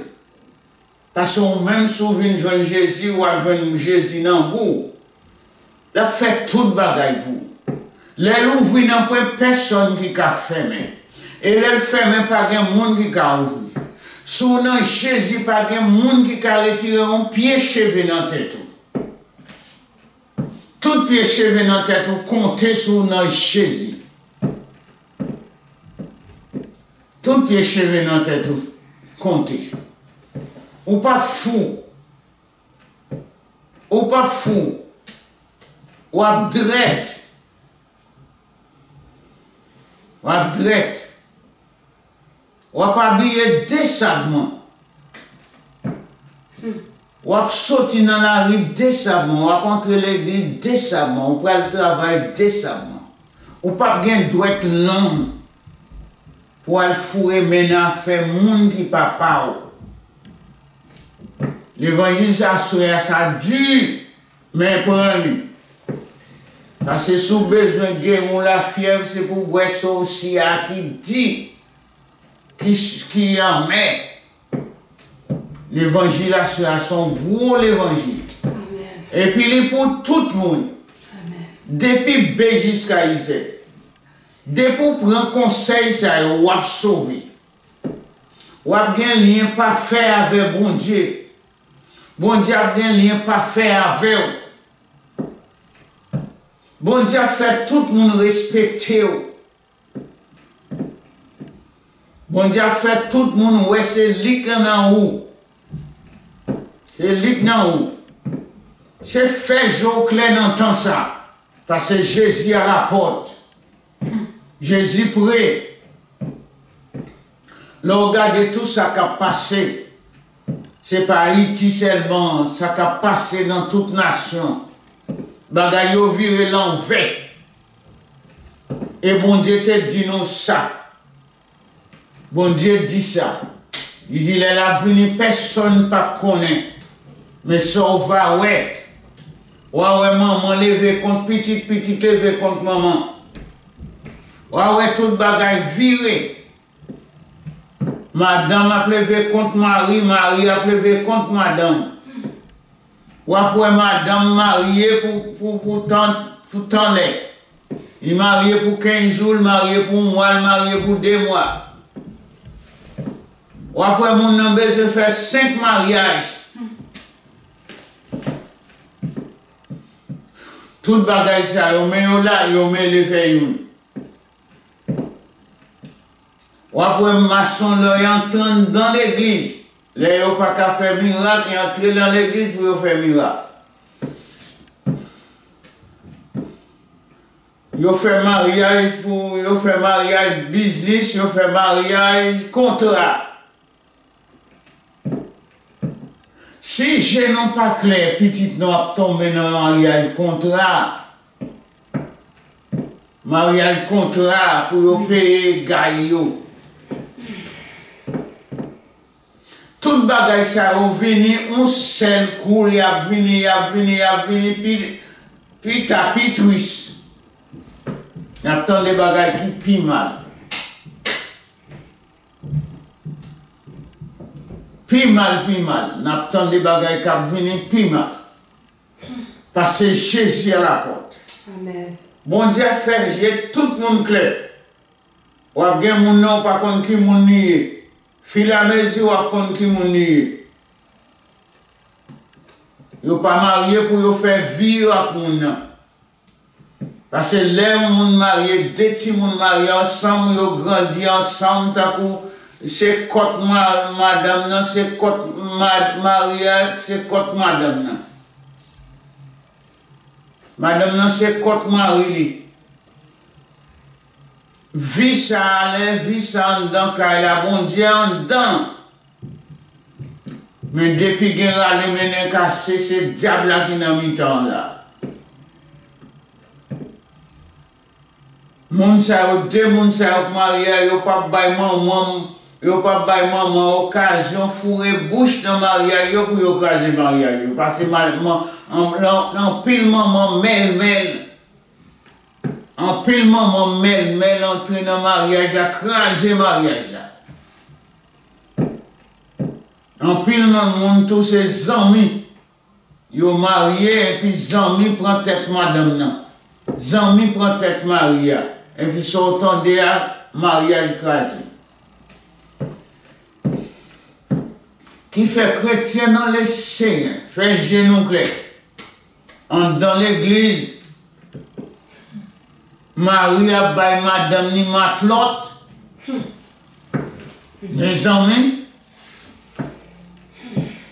Paske ou menm, si w vin jwenn Jezi, w ap jwenn Jezi nan gou w. L ap fè tout bagay pou ou. Lè l ouvri, nan pwen pèsonn ki ka fèmen. E lè l fèmen, pa gen moun ki ka ouvri. Si w nan Jezi, pa gen moun ki ka retire yon pye cheve nan tèt ou. Tout pye cheve nan tèt ou konte si w nan Jezi. Tout pye cheve nan tèt ou konte. Ou p ap fou. Ou p ap fou. W ap drèt. W ap drèt. W ap abiye desanman. W ap soti nan lari desabman, w ap antre legliz desabman, ou pral travay desabman. Ou p ap gen dwèt long pou w al foure men nan afè moun ki pa pa w. Levanjil sa, aswè a, sa di, men pran li. Paske si w bezwen geri yon lafyèv, se pou w bwè sosi a ki di, ki, ki anmè. Levanjil aswè a se yon gwo levanjil. Amèn. Epi li pou tout moun. Amèn. Depi B jiska Z. Depi w pran konsèy sa yo, w ap sove. W ap gen lyen pafè avè Bondye. Bondye ap gen lyen pafè avè w. Bondye ap fè tout moun respekte w. Bondye ap fè tout moun wè se li k nan ou. Se li k nan ou. Se fè je w klè nan tan sa. Paske Jezi a la pòt. Jezi pre. Lè w gade tout sa k ap pase, se pa Ayiti sèlman, sa k ap pase nan tout nasyon. Bagay yo vire lanvè. E Bondye te di nou sa. Bondye di sa. Li di lè l ap vini, pèsonn p ap konnen. Men sa w va wè. W a wè manman leve kont pitit, pitit leve kont manman. W a wè tout bagay vire. Madanm ap leve kont mari, mari ap leve kont madanm. W ap wè madanm marye pou, pou, pou tan, pou tan lè. Li marye pou kenz jou, li marye pou yon mwa, li marye pou de mwa. W ap wè moun nan bezwen fè senk maryaj. Tout bagay sa yo, men yo la, yo mele fè youn. W ap wè mason lè y antre anndan legliz. Lè yo pa ka fè mirak, y antre nan legliz pou yo fè mirak. Yo fè maryaj pou, yo fè maryaj biznis, yo fè maryaj kontra. Si je nou pa klè, pitit nou ap tonbe nan maryaj kontra. Maryaj kontra pou yo peye gay yo. Tout bagay sa yo vini yon sèl kou, y ap vini, y ap vini, y ap vini, pi, pi ta, pi tris. N ap tande bagay ki pi mal. Pi mal, pi mal. N ap tande bagay k ap vini pi mal. Paske Jezi a la pòt. Amèn. Bondye ap fè je tout moun klè. W ap gen moun nan, ou pa konn ki moun li ye. Filamezi, w ap konn ki moun li ye. Yo pa marye pou yo fè vi yo ak moun nan. Paske lè yon moun marye, de timoun marye ansanm, yo grandi ansanm, tankou se kòt ma-, madanm nan, se kòt ma-, mari a, se kòt madanm nan. Madanm nan se kòt mari li. Vi sa a, lè vi sa a anndan kay la, Bondye anndan. Men depi gen rale mennen kase, se dyab la ki nan mitan an la. Moun sa yo, de moun sa yo k marye a, yo p ap bay manman, yo p ap bay manman okazyon foure bouch nan maryaj yo pou yo kraze maryaj yo. Paske ma-, man-, an-, an-, anpil manman mèlmèl, anpil manman mèlmèl antre nan maryaj la, kraze maryaj la. Anpil nan moun tou se zanmi. Yo marye epi zanmi pran tèt madanm nan. Zanmi pran tèt mari a. Epi sa w tande a, maryaj kraze. Kifè kretyen nan Lesenyè, fè je nou klè. Anndan legliz, mari ap bay madanm li matlòt. Mezanmi,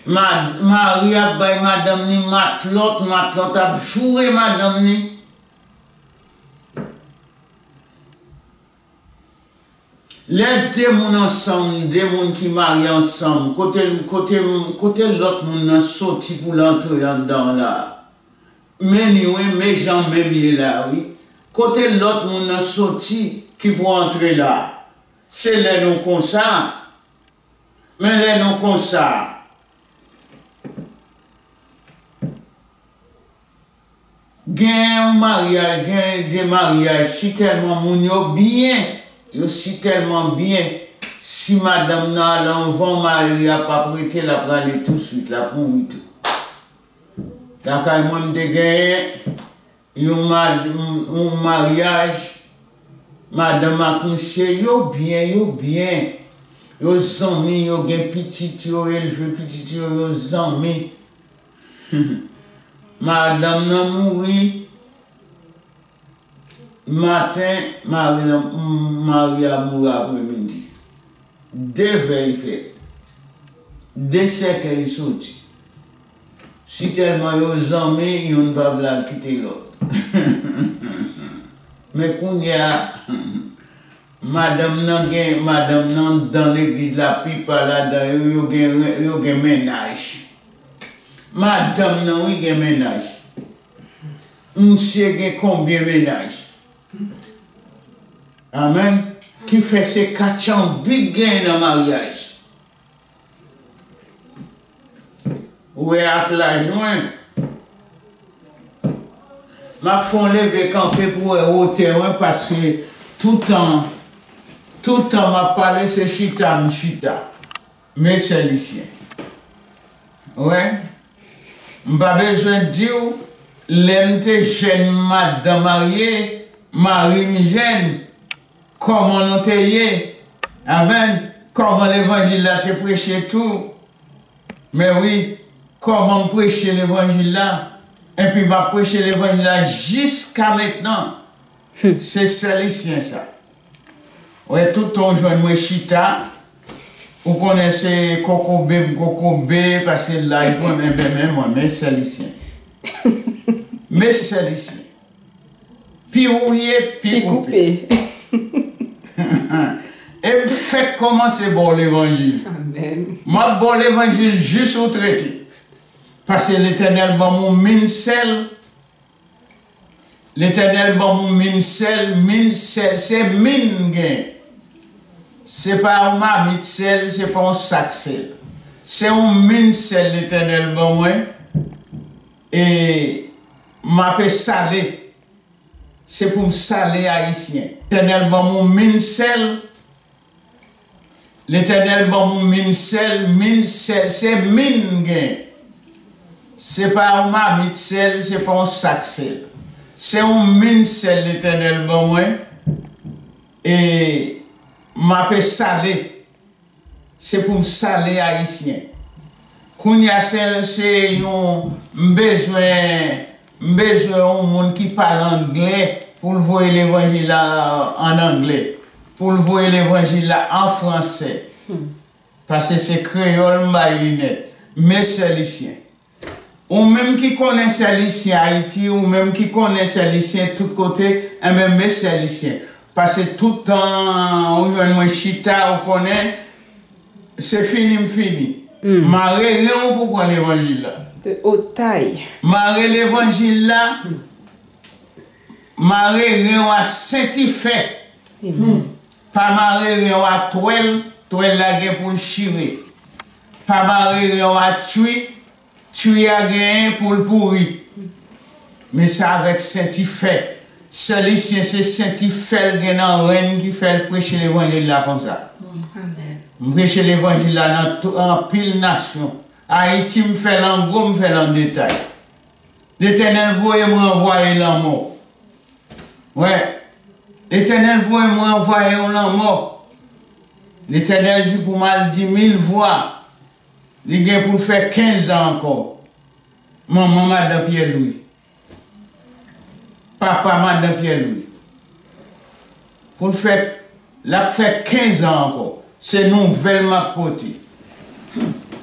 ma-, mari ap bay madanm li matlòt, matlòt ap joure madanm li. Lè de moun ansanm, de moun ki marye ansanm, kote, kote, kote lòt moun nan soti pou l antre anndan la? Men ni wi, men jan menm ye la wi. Kote lòt moun nan soti ki pou antre la? Se lè nou konsa. Men lè nou konsa, gen yon maryaj, gen de maryaj, si tèlman moun yo byen, yo si tèlman byen, si madanm nan al anvan mari a p ap rete, l ap rale touswit, l ap mouri tou. Lakay mwen, m te genyen yon mad-, yon maryaj, madanm ak misye, yo byen, yo byen. Yo zanmi, yo gen pitit, yo elve pitit yo, yo zanmi. Madanm nan mouri maten, mari nan, mari a mouri apremidi. De vè li fè. De sèkèy soti. Si tèlman yo zanmi, youn pa vle al kite lòt. Men kounye a, madanm nan gen, madanm nan dan legliz la, pipa ladan yo, yo gen, yo gen mennaj. Madanm nan, wi, gen mennaj. Misye gen konbyen mennaj? Amèn. Ki fè se katchanbik genyen nan maryaj. Ou wè ak laj mwen, m ap fè yon leve kanpe pou wè wotè mwen, paske toutan, toutan m ap pale, se chita m chita. Men sè Lisyen. Wè. M pa bezwen di w, lè m te jèn madan marye, mari m jèn, kòman nou te ye? Amèn. Kòman levanjil la te preche tou? Men wi, kòman m preche levanjil la? Epi m ap preche levanjil la jiska mentnan. Se sè Lisyen sa. Wè, tout tan w jwenn mwen chita, ou konnen se kokobe m kokobe, paske laj mwen, men, men, men mwen, men sè Lisyen. Men sè Lisyen. Pi ou ye, pi koupe. E m fèk kòmanse ba w levanjil. Amèn. M ap ba w levanjil jis ou trete. Paske Letènèl ban m yon min sèl. Letènèl ban m yon min sèl, min sèl, se min m gen. Se pa yon mamit sèl, se pa yon sak sèl. Se yon min sèl Letènèl ban mwen. E m ape sale. Se pou m sale Ayisyen. Letènèl ban m yon min sèl. Letènèl ban m yon min sèl, min sèl, se min m gen. Se pa yon mamit sèl, se pa yon sak sèl. Se yon min sèl Letènèl ban mwen. E m ape sale. Se pou m sale Ayisyen. Kounye a, se, se yon, m bezwen, m bezwen yon moun ki pale anglè pou l voye levanjil la an anglè, pou l voye levanjil la an fransè. Paske se kreyòl m bay li nèt. Men sè Lisyen. Ou menm ki konnen sè Lisyen Ayiti, ou menm ki konnen sè Lisyen tout kote, enben, men sè Lisyen. Paske tout tan ou jwenn mwen chita, ou konnen, se fini m fini. Mare ren w pou pran levanjil la. Otay. Mare levanjil la, mare ren w a senti fè. Pa mare ren w a twèl, twèl la gen pou l chire. Pa mare ren w a twi, twi a genyen pou l pouri. Men sa avèk senti fè. Sè Lisyen se senti fè l gen nan ren ki fè l preche levanjil la konsa. Amèn. M preche levanjil la nan tou, anpil nasyon. Ayiti, m fè l an gwo, m fè l an detay. Letènèl voye m ranvwaye lanmò. Wè. Letènèl voye m ranvwaye yon lanmò. Letènèl di pou m al di mil vwa. Li gen pou l fè kenz an ankò. Manman madan Pyè Lwi. Papa madan Pyè Lwi. Pou l fè, l ap fè kenz an ankò. Se nouvèl m ap pote.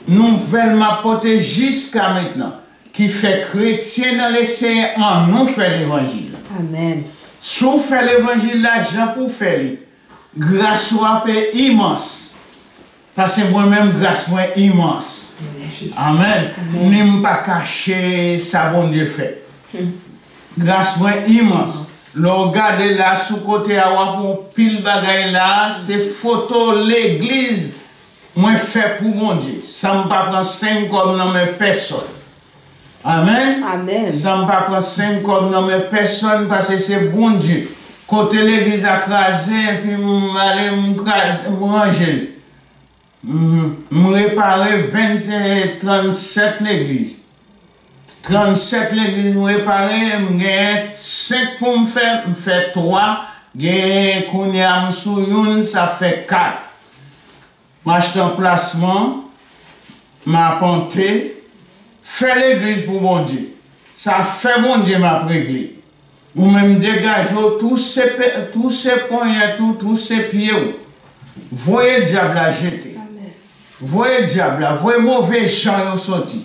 Nouvèl m ap pote jiska mentnan. Ki fè kretyen nan Lesenyè, annou fè levanjil. Amèn. Si w fè levanjil la jan pou w fè li, Gras w ap imans. Paske mwen menm, gras mwen imans. Amen. Amen. Amen. Ni m pa kache sa Bondye fè. Hmm. Gras mwen imans. Imans. Lè w gade la sou kote a, w ap wè yon pil bagay la, se foto legliz mwen fè pou Bondye. San m pa pran senk kòb nan men pèsòn. Amen. Amen. San m pa pran senk kòb nan men pèsòn, paske se Bondye. Kote legliz la kraze, epi m ale, m kraze, m ranje l. M, m repare venn, trannsèt legliz. Trannsèt legliz m repare, m genyen senk pou m fè, m fè twa, genyen kounye a m sou youn, sa fè kat. M achte anplasman, m apante, fè legliz pou Bondye. Sa fè Bondye m ap regle. Ou menm degaje w, touse pe-, touse ponyèt ou, touse pye w. Voye dyab la jete. Amen. Voye dyab la, voye move jan yo soti.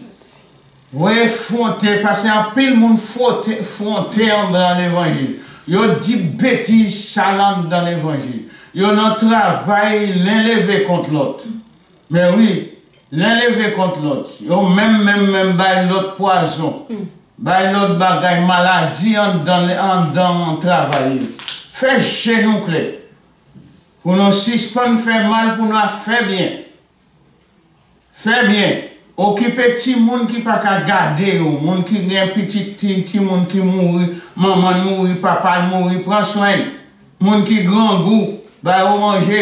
Voye fwonte, paske anpil moun fwote, fwonte anndan levanjil. Yo di betiz sal anndan levanjil. Yo nan travay len leve kont lòt. Men wi, len leve kont lòt. Yo menm, menm, menm bay lòt pwazon. Hmm. Bay lòt bagay, maladi anndan, anndan travay yo. Fè je nou klè. Pou nou sispann fè mal, pou nou ap fè byen. Fè byen. Okipe timoun ki pa ka gade yo, moun ki gen pitit, ti, timoun ki mouri, manman l mouri, papa l mouri, pran swen l. Moun ki grangou, ba yo manje.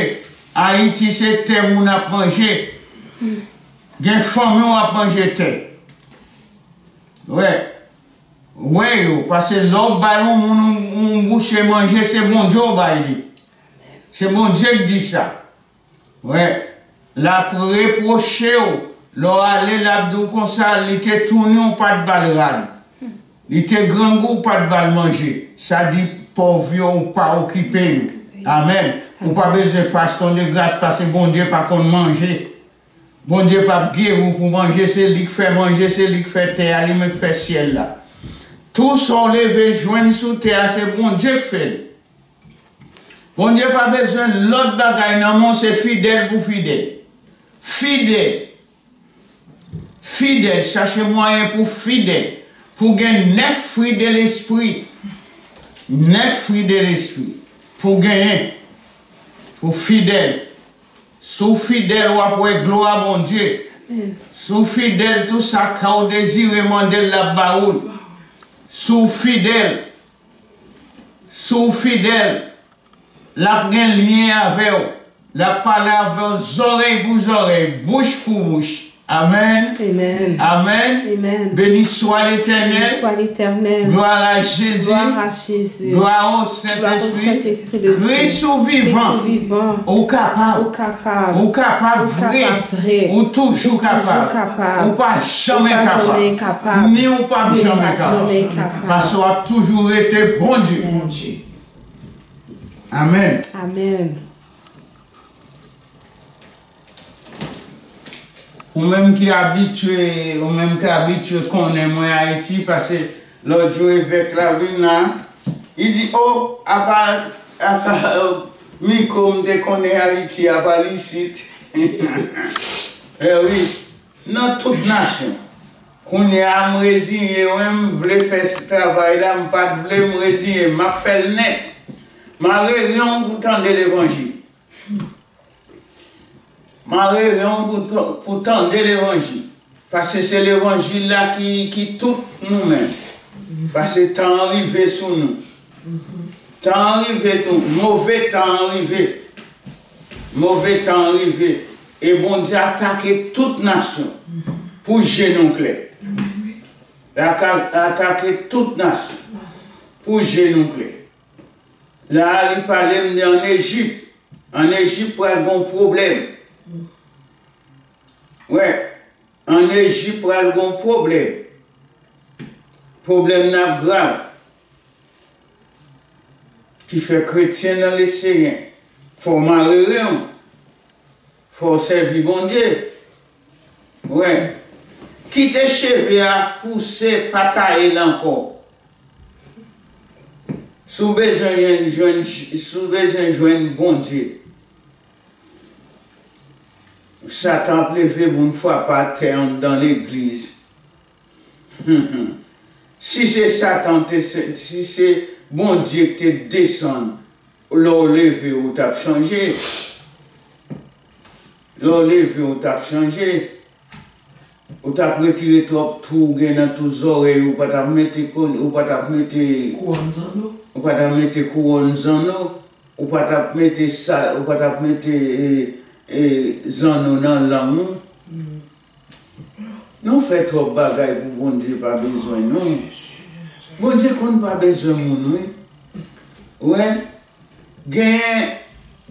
Ayiti se tè moun ap manje. Gen fanmi w ap manje tè. Wè. Wè yo, paske lè w bay yon moun yon, yon bouche manje, se Bondye w bay li. Se Bondye k di sa. Wè, l ap repwoche w. Lè w ale, l ap di w konsa, li te touni w, w pa t ba l rad. Li te grangou, w pa t ba l manje. Sa di pòv yo, ou pa okipe yo. Amèn. Ou pa bezwen fè aksyon de gras paske Bondye pa konn manje. Bondye p ap geri w pou manje, se li k fè manje, se li k fè tè a, li menm k fè syèl la. Tou sa w leve jwenn sou tè a, se Bondye k fè l. Bondye pa bezwen lòt bagay nan men w, se fidèl pou fidèl. Fidèl. Fidèl, chache mwayen pou fidèl. Pou gen nèf fwi de lespri. Nèf fwi de lespri. Pou genyen. Pou fidèl. Si w fidèl, w ap wè glwa Bondye. Amèn. Si w fidèl, tou sa kè w dezire, mande l, l ap ba ou l. Si w fidèl, Si w fidèl, l ap gen lyen avè w. L ap pale avè w zòrèy pou zòrèy, bouch pou bouch. Amèn. Amèn. Amèn. Amèn. Béni soit l'Éternel. Béni soit l'Éternel. Gloire à Jésus. Gloire à Jésus. Gloire au Saint-Esprit. Gloire au Saint-Esprit de Dieu. Kris ou vivan. Kris ou vivan. Ou kapab. Ou kapab. Ou kapab vre. Ou kapab vre. Ou toujou kapab. Ou toujou kapab. Ou pa janmen kapab. Ou pa janmen kapab. Ni ou p ap janmen kapab. Ni ou p ap janmen kapab. Paske w ap toujou rete Bondye. Amèn. Bondye. Amèn. Amèn. Ou menm ki abitye, ou menm ki abitye konnen mwen Ayiti, paske lòt jou evèk la vin la, li di, "O, apa, apa, Miko m te konnen Ayiti, apa l isit." Eh wi, nan tout nasyon. Kounye a, m reziye, wi, m vle fè s-, travay la, m pa t vle, m reziye, m ap fè l nèt. Mare ren w pou tande levanjil. Mare ren w pou, pou tande levanjil. Paske se levanjil la ki, ki tout nou menm. Paske tan an rive sou nou. Tan an rive tou, move tan an rive. Move tan an rive. E Bondye atake tout nasyon pou je nou klè. L aka-, atake tout nasyon pou je nou klè. La a, li pale m de ann Ejip. Ann Ejip pral gon pwoblèm. Wè, ann Ejip pral gon pwoblèm. Pwoblèm nan ap grav. Ki fè kretyen nan leseyen, fò w mare ren w. Fò w sèvi Bondye. Wè. Kite cheve a pouse, pa taye l ankò. Si w bezwen jwenn, jwenn, si w bezwen jwenn Bondye, Satan ap leve moun frape atè anndan legliz. Si se Satan te se, si se Bondye ki te desann, lè w leve, ou t ap chanje. Lè w leve, ou t ap chanje. Ou t ap retire twòp twou w gen nan tout zòrèy ou, ou pa t ap mete kol, ou pa t ap mete Kouwòn zanno. Ou pa t ap mete kouwòn zanno, ou pa t ap mete sa, ou pa t ap mete, e, e, zanno nan lang ou. Nou fè twòp bagay pou Bondye pa bezwen nou. Bondye konn pa bezwen moun, wi. Wè, genyen,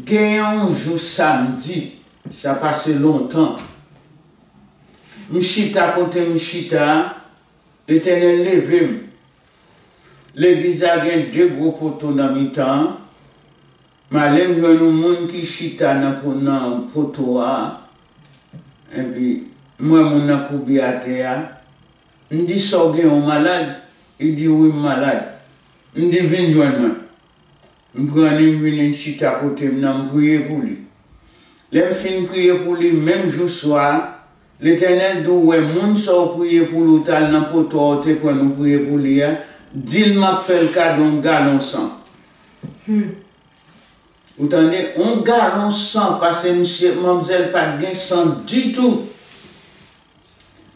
genyen yon jou samdi, sa pase lontan. M chita kote m chita a, Letènèl leve m. Legliz la gen de gwo poto nan mitan an. M ale m jwenn yon moun ki chita nan po-, nan poto a. Epi, m wè moun nan koube atè a. M di, "Sa w gen, ou malad?" Li di, "Wi, m malad." M di, "Vin jwenn mwen." M pran li, m vin, li chita kote m nan, m priye pou li. Lè m fin priye pou li, menm jou swa a, Letènèl di w, "Wè moun sa w priye pou li, w t al nan poto a, w te kwè nou priye pou li a, di l m ap fè l kado yon galon san." Hmm. Ou tande? Yon galon san, paske misye, manmzèl pa t gen san ditou.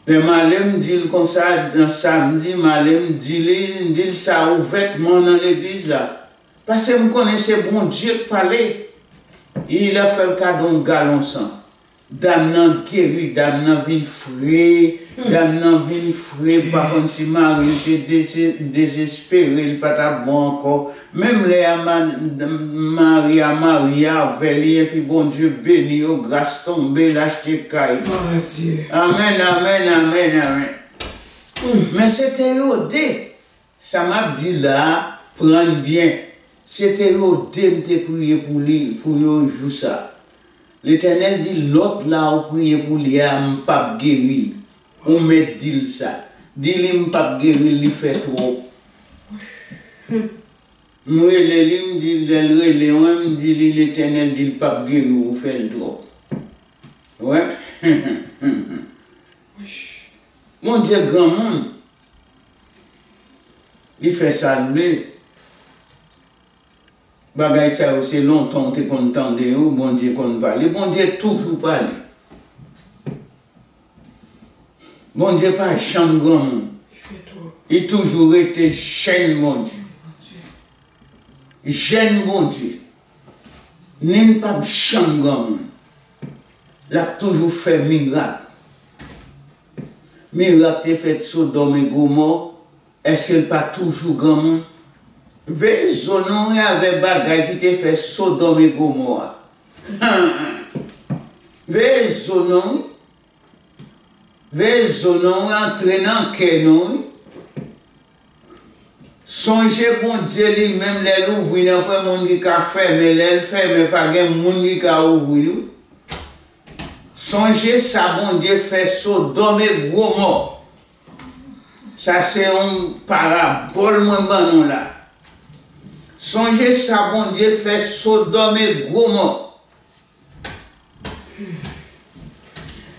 Lè m ale, m di l konsa, nan samdi, m ale, m di li, m di l sa ouvètman nan legliz la. Paske m konnen se Bondye k pale. E l ap fè l kado yon galon san. Dam nan geri, dam nan vin fre, dam nan vin fre, m pa konn si mari l te deze-, dezespere, li pa t ap bon ankò. Menm lè a, ma-, mari a marye avè li, epi Bondye beni yo, gras tonbe, l achte kay. Glwa a Dye. Amèn, amèn, amèn, amèn. Men se te yo de. Sa m ap di la a, pran l byen. Se te yo de m te priye pou li, pou yo jou sa. Letènèl di, "Lòt la ou priye pou li a, m p ap geri l." Ou mèt di l sa. Di li, "M p ap geri l, li fè twòp." M rele li, m di, lè l rele mwen, m di li, "Letènèl di l p ap geri w, ou fè l twòp." Wè. Bondye granmoun. Li fè sa l vle. Bagay sa yo, se lontan w te konn tande yo, Bondye konn pale. Bondye toujou pale. Bondye pa janm granmoun. Li toujou rete jèn Bondye. Jèn Bondye. Ni l p ap janm granmoun. L ap toujou fè mirak. Mirak te fèt Sodòm e Gomò, èske l pa toujou granmoun? Veye zo nou wi avè bagay ki te fèt Sodòm e Gomò a. Veye zo nou wi. Veye zo nou wi, antre nan kè nou wi. Sonje Bondye li menm lè l ouvri, nanpwen moun ki ka fèmen, lè l fèmen, pa gen moun ki ka ouvri wi. Sonje sa Bondye fè Sodòm e Gomò. Sa se yon parabòl mwen ban nou la. Sonje sa Bondye fè Sodòm e Gomò.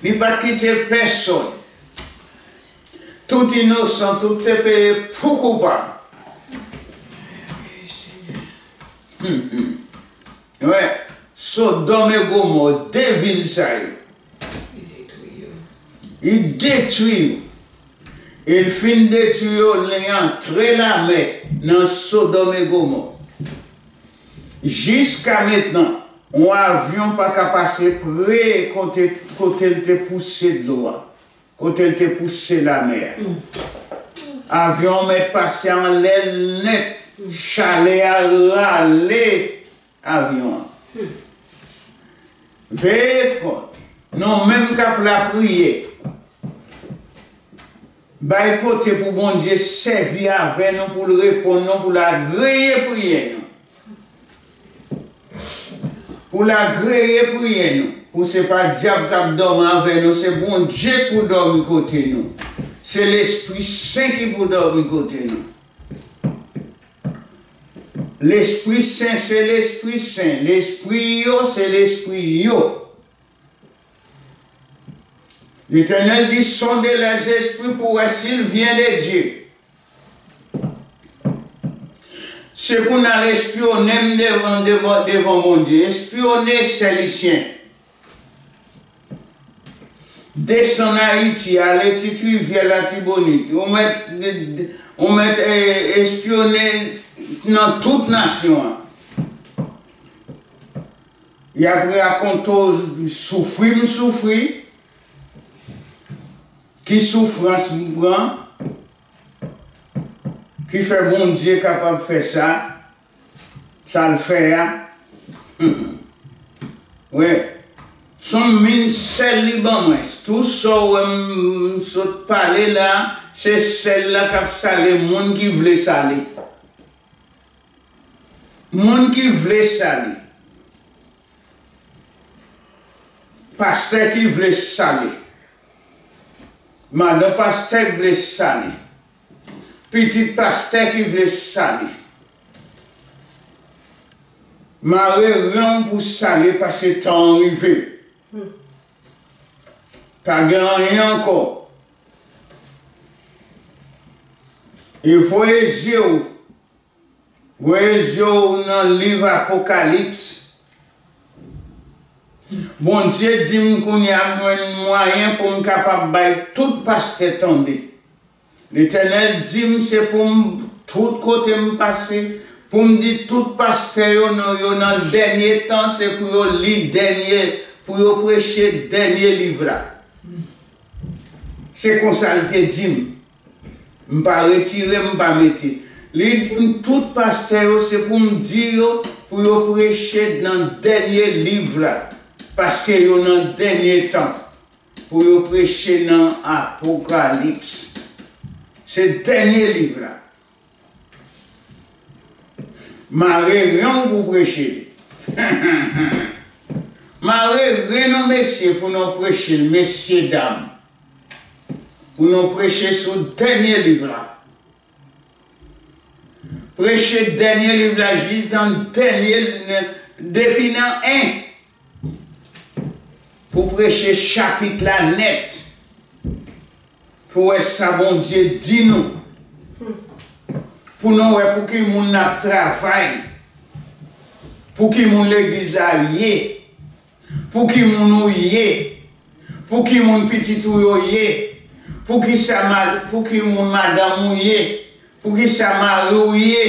Li pa t kite pèsòn. Tout inosan, tout te peye pou koupab. Wè, Sodòm e Gomò, de vil sa yo. Li detwi yo. E l fin detwi yo, li antre lamè nan Sodòm e Gomò. Jiska mentnan, yon avyon pa ka pase pre kote, kote l te pouse dlo a, kote l te pouse lamè a. Avyon an mèt pase anlè l nèt, chalè a rale avyon an. Veye kont, nou menm k ap lapriyè, bay kote pou Bondye sèvi avè nou, pou l reponn nou, pou l agreye priyè nou. Pou l agreye priyè nou. Pou se pa dyab k ap dòmi avè nou, se Bondye k pou dòmi kote nou. Se Lespri Sen ki pou dòmi kote nou. Lespri Sen se lespri sen, lespri yo se lespri yo. Letènèl di, sonde les esprits pou wè si l vyen de Dye. Se pou n al espyone m devan, devan, devan Bondye. Espyone sèlisyen. Desann Ayiti, ale Ti Rivyè, Latibonit. Ou mèt, ou mèt, eh, espyone nan tout nasyon an. Y ap rakonte w soufri m soufri, ki soufrans m pran, ki fè Bondye kapab fè sa, sa l fè a. Wi. S on min sèl li ban mwen. Tout sa w wè m, m sot pale la, se sèl la k ap sale moun ki vle sale. Moun ki vle sale. Pastè ki vle sale. Madan pastè ki vle sale. Pitit pastè ki vle sale. Mare ren w pou sale, paske tan an rive. Pa gen anyen ankò. E voye zye w Voye zye w nan liv Apokalips. Bondye di m kounye a m jwenn mwayen pou m kapab bay tout pastè tande. Letènèl di m se pou m, tout kote m pase, pou m di tout pastè yo, non, yo nan dènye tan, se pou yo li dènye, pou yo preche dènye liv la. Se konsa l te di m. M pa retire, m pa mete. Li di m tout pastè yo, se pou m di yo, pou yo preche nan dènye liv la, paske yo nan dènye tan, pou yo preche nan Apokalips. Se dènye liv la. Mare ren w pou preche li. Mare ren nou, mesye, pou nou preche l, mesye, dam. Pou nou preche sou dènye liv la. Preche dènye liv la jis nan dènye, depi nan en. Pou preche chapit la nèt. Pou wè sa Bondye di nou. Pou nou wè pou ki moun n ap travay. Pou ki moun legliz la ye. Pou ki moun ou ye. Pou ki moun pitit ou yo ye. Pou ki sa ma-, pou ki moun madanm ou ye. Pou ki sa mari w ye.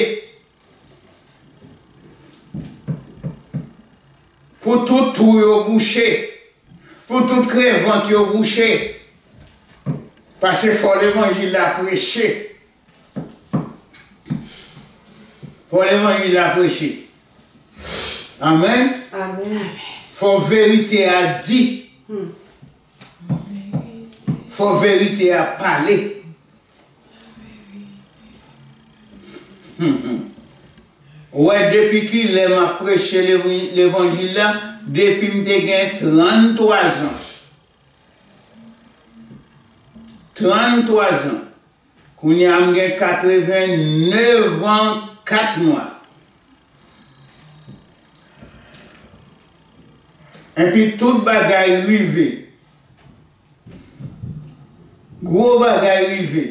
Pou tout twou yo bouche. Pou tout krevant yo bouche. Paske fò levanjil la preche. Fò levanjil la preche. Amèn. Amèn. Fò verite a di. Hmm. Fò verite a pale. Hmm, hmm. Ou wè, depi kilè m ap preche lev-, levanjil la? Depi m te gen tranntwa zan. Tranntwa zan. Kounye a m gen katrevennev an, kat mwa. Epi tout bagay rive. Gwo bagay rive.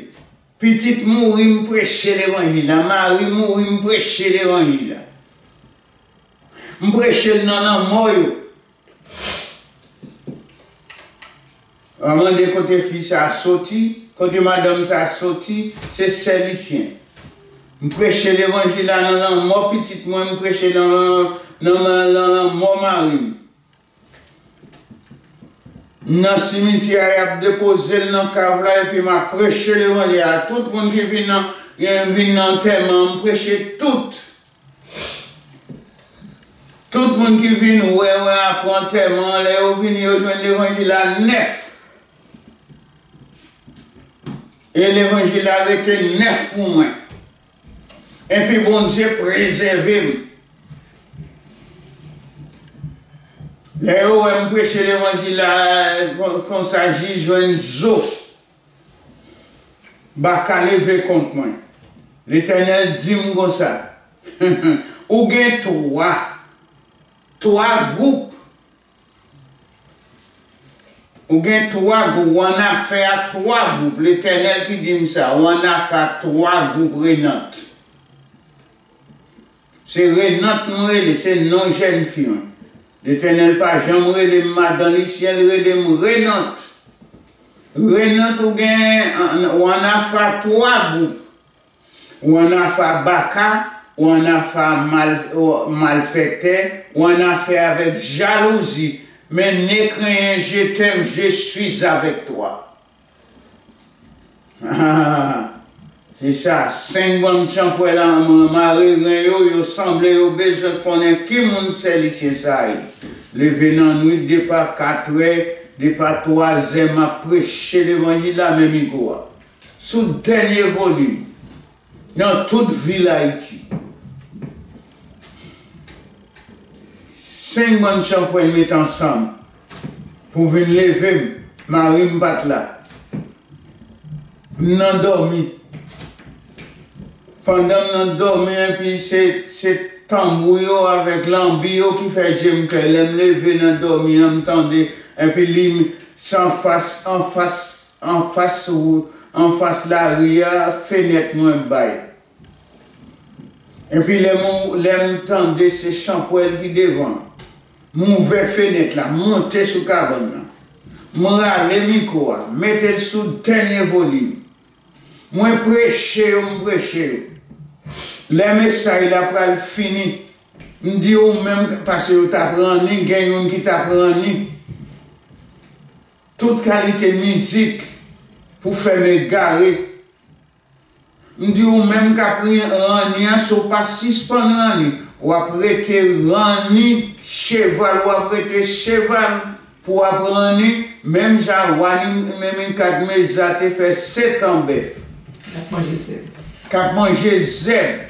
Pitit mouri, m preche levanjil la. Mari mouri, m preche levanjil la. M preche l nan lanmò yo. Ou a mande kote fi sa a soti, kote madanm sa a soti, se sèlisyen. M preche levanjil la nan lanmò pitit mwen, m preche nan, nan, nan, nan lanmò mari m. Nan simityè a, y ap depoze l nan kav la, epi m ap preche levanjil la. Tout moun ki vin nan, vin nan antèman an, m preche tout. Tout moun ki vin wè mwen apre antèman an, lè yo vini, yo jwenn levanjil la nèf. E levanjil la rete nèf pou mwen. Epi Bondye prezève m. Lè yo wè m preche levanjil la kon-, konsa, jis jwenn zo. Baka leve kont mwen. Letènèl di m konsa, Ou gen twa, twa gwoup. Ou gen twa gwoup, ou annafè ak twa gwoup. Letènèl ki di m sa, ou annafè ak twa gwoup Renant. Se Renant m rele, se non jèn fi an. Letènèl pa janm rele m madan Lisyen, l rele m Renant. Renant, ou gen, ou annafè ak twa gwoup. Ou annafè ak baka, ou annafè ak mal, malfèktè, ou annafè avèk jalouzi, men ne crains rien, je t'aime, je suis avec toi. Se sa, senk bann chanpwèl an mare ren yo, yo sanble yo bezwen konnen ki moun sè Lisyen sa ye. Leve nan nwit, depi katrè, depi twazè, m ap preche levanjil la, men mikwo a sou dènye volim nan tout vil Ayiti. Senk bann chanpwèl met ansanm pou vin leve m. Mari m pa t la. M nan dòmi. Pandan m nan dòmi, epi se, se tanbou yo avèk lanbi yo ki fè je m klè. Lè m leve nan dòmi an, m tande, epi li, se anfas, anfas, anfas, anfas lari a, fenèt mwen bay. Epi lè m, lè m tande se chanpwèl ki devan, m ouvè fenèt la, m monte sou kabann nan. M rale mikwo a, mete l sou dènye volim. Mwen preche yo, m preche yo. Lè mesaj la pral fini, m di ou menm, paske yo t ap ranni, gen youn ki t ap ranni. Tout kalite mizik pou fè m egare. M di ou menm k ap ri-, ranni an, si w pa sispann ranni, w ap rete ranni cheval, w ap rete cheval pou w ap ranni, menm jan wa Ni-, Nenmikadneza te fè setan bèf. K ap manje zèb. K ap manje zèb.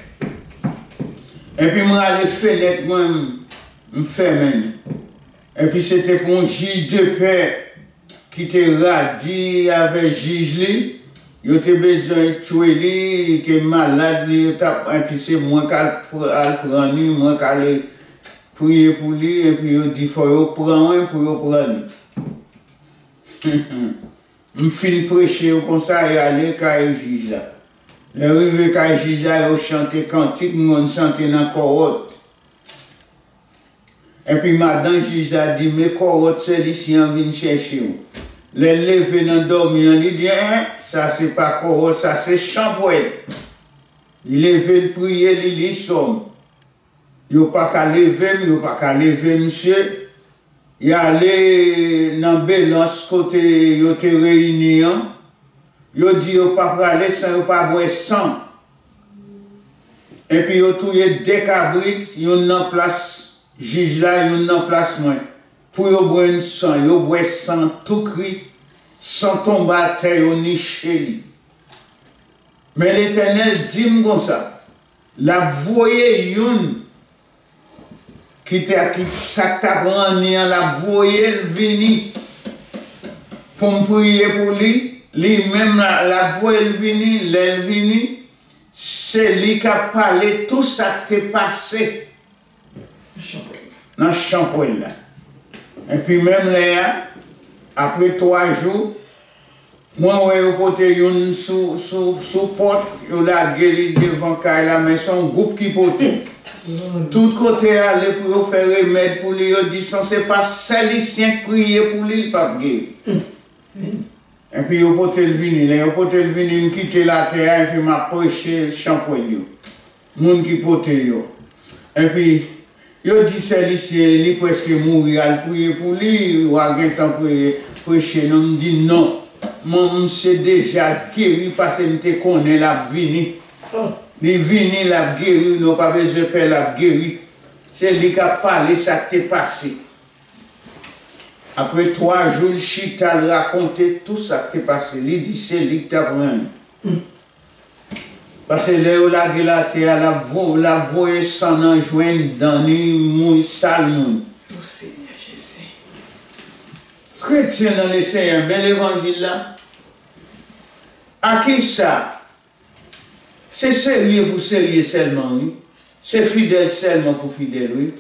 Epi m rale fenèt mwen, m, m fèmen l. Epi se te pou yon jij de pè ki te radi avèk jij li. Yo te bezwen tchwe li, li te malad, li, yo t ap, epi se mwen k al pr-, al pran li, mwen k ale priye pou li, epi yo di fò yo pran mwen pou yo pran li. M fin preche yo konsa, y ale kay jij la. Lè rive kay jij la, yo chante kantik, m konn chante nan kòwòt. Epi madan jij la di, men kòwòt sè Lisyen an vin chèche w. Lè l leve nan dòmi an, li di, en, sa se pa kòwòt, sa se chanpwèl. Li leve, l priye, li li sòm. Yo pa ka leve m, yo pa ka leve misye. Y ale nan Belans kote yo te reyini an. Yo di yo pa prale san yo pa bwè san. Epi yo touye de kabrit, youn nan plas jij la, youn nan plas mwen, pou yo bwè san. Yo bwè san tou kri, san tonbe atè, yo niche li. Men Letènèl di m konsa, l ap voye youn ki te, ki, sa k t ap ranni an, l ap voye l vini pou m priye pou li. Li menm la, l ap voye l vini. Lè l vini, se li k ap pale tou sa k te pase nan chanpwèl la. Epi menm lè a, apre twa jou, mwen wè yo pote youn sou, sou, sou pòt, yo lage li devan kay la, men se yon gwoup ki pote. Tout kote y ale pou yo fè remèd pou li, yo di san se pa sè Lisyen k priye pou li, li p ap geri. Epi yo pote l vini. Lè yo pote l vini, m kite l atè a, epi m ap preche chanpwèl yo. Moun ki pote yo. Epi, yo di sè Lisyen, li prèske mouri, al priye pou li, w a gentan pre-, preche, non? M di, non. Mwen, misye deja geri, paske m te konnen l ap vini. Li vini, l ap geri, nou pa bezwen pè, l ap geri. Se li k ap pale sa k te pase. Apre twa jou, l chita, l rakonte tou sa k te pase. Li di se li k t ap rann li. Paske lè yo lage l atè a, l ap vo-, l ap voye san nan jwenn, dan ni moun, sal moun. O Senyè Jezi. Kretyen nan Lesenyè, bèl levanjil la. A kisa? Se serye pou serye sèlman, wi. Se fidèl sèlman pou fidèl, wi.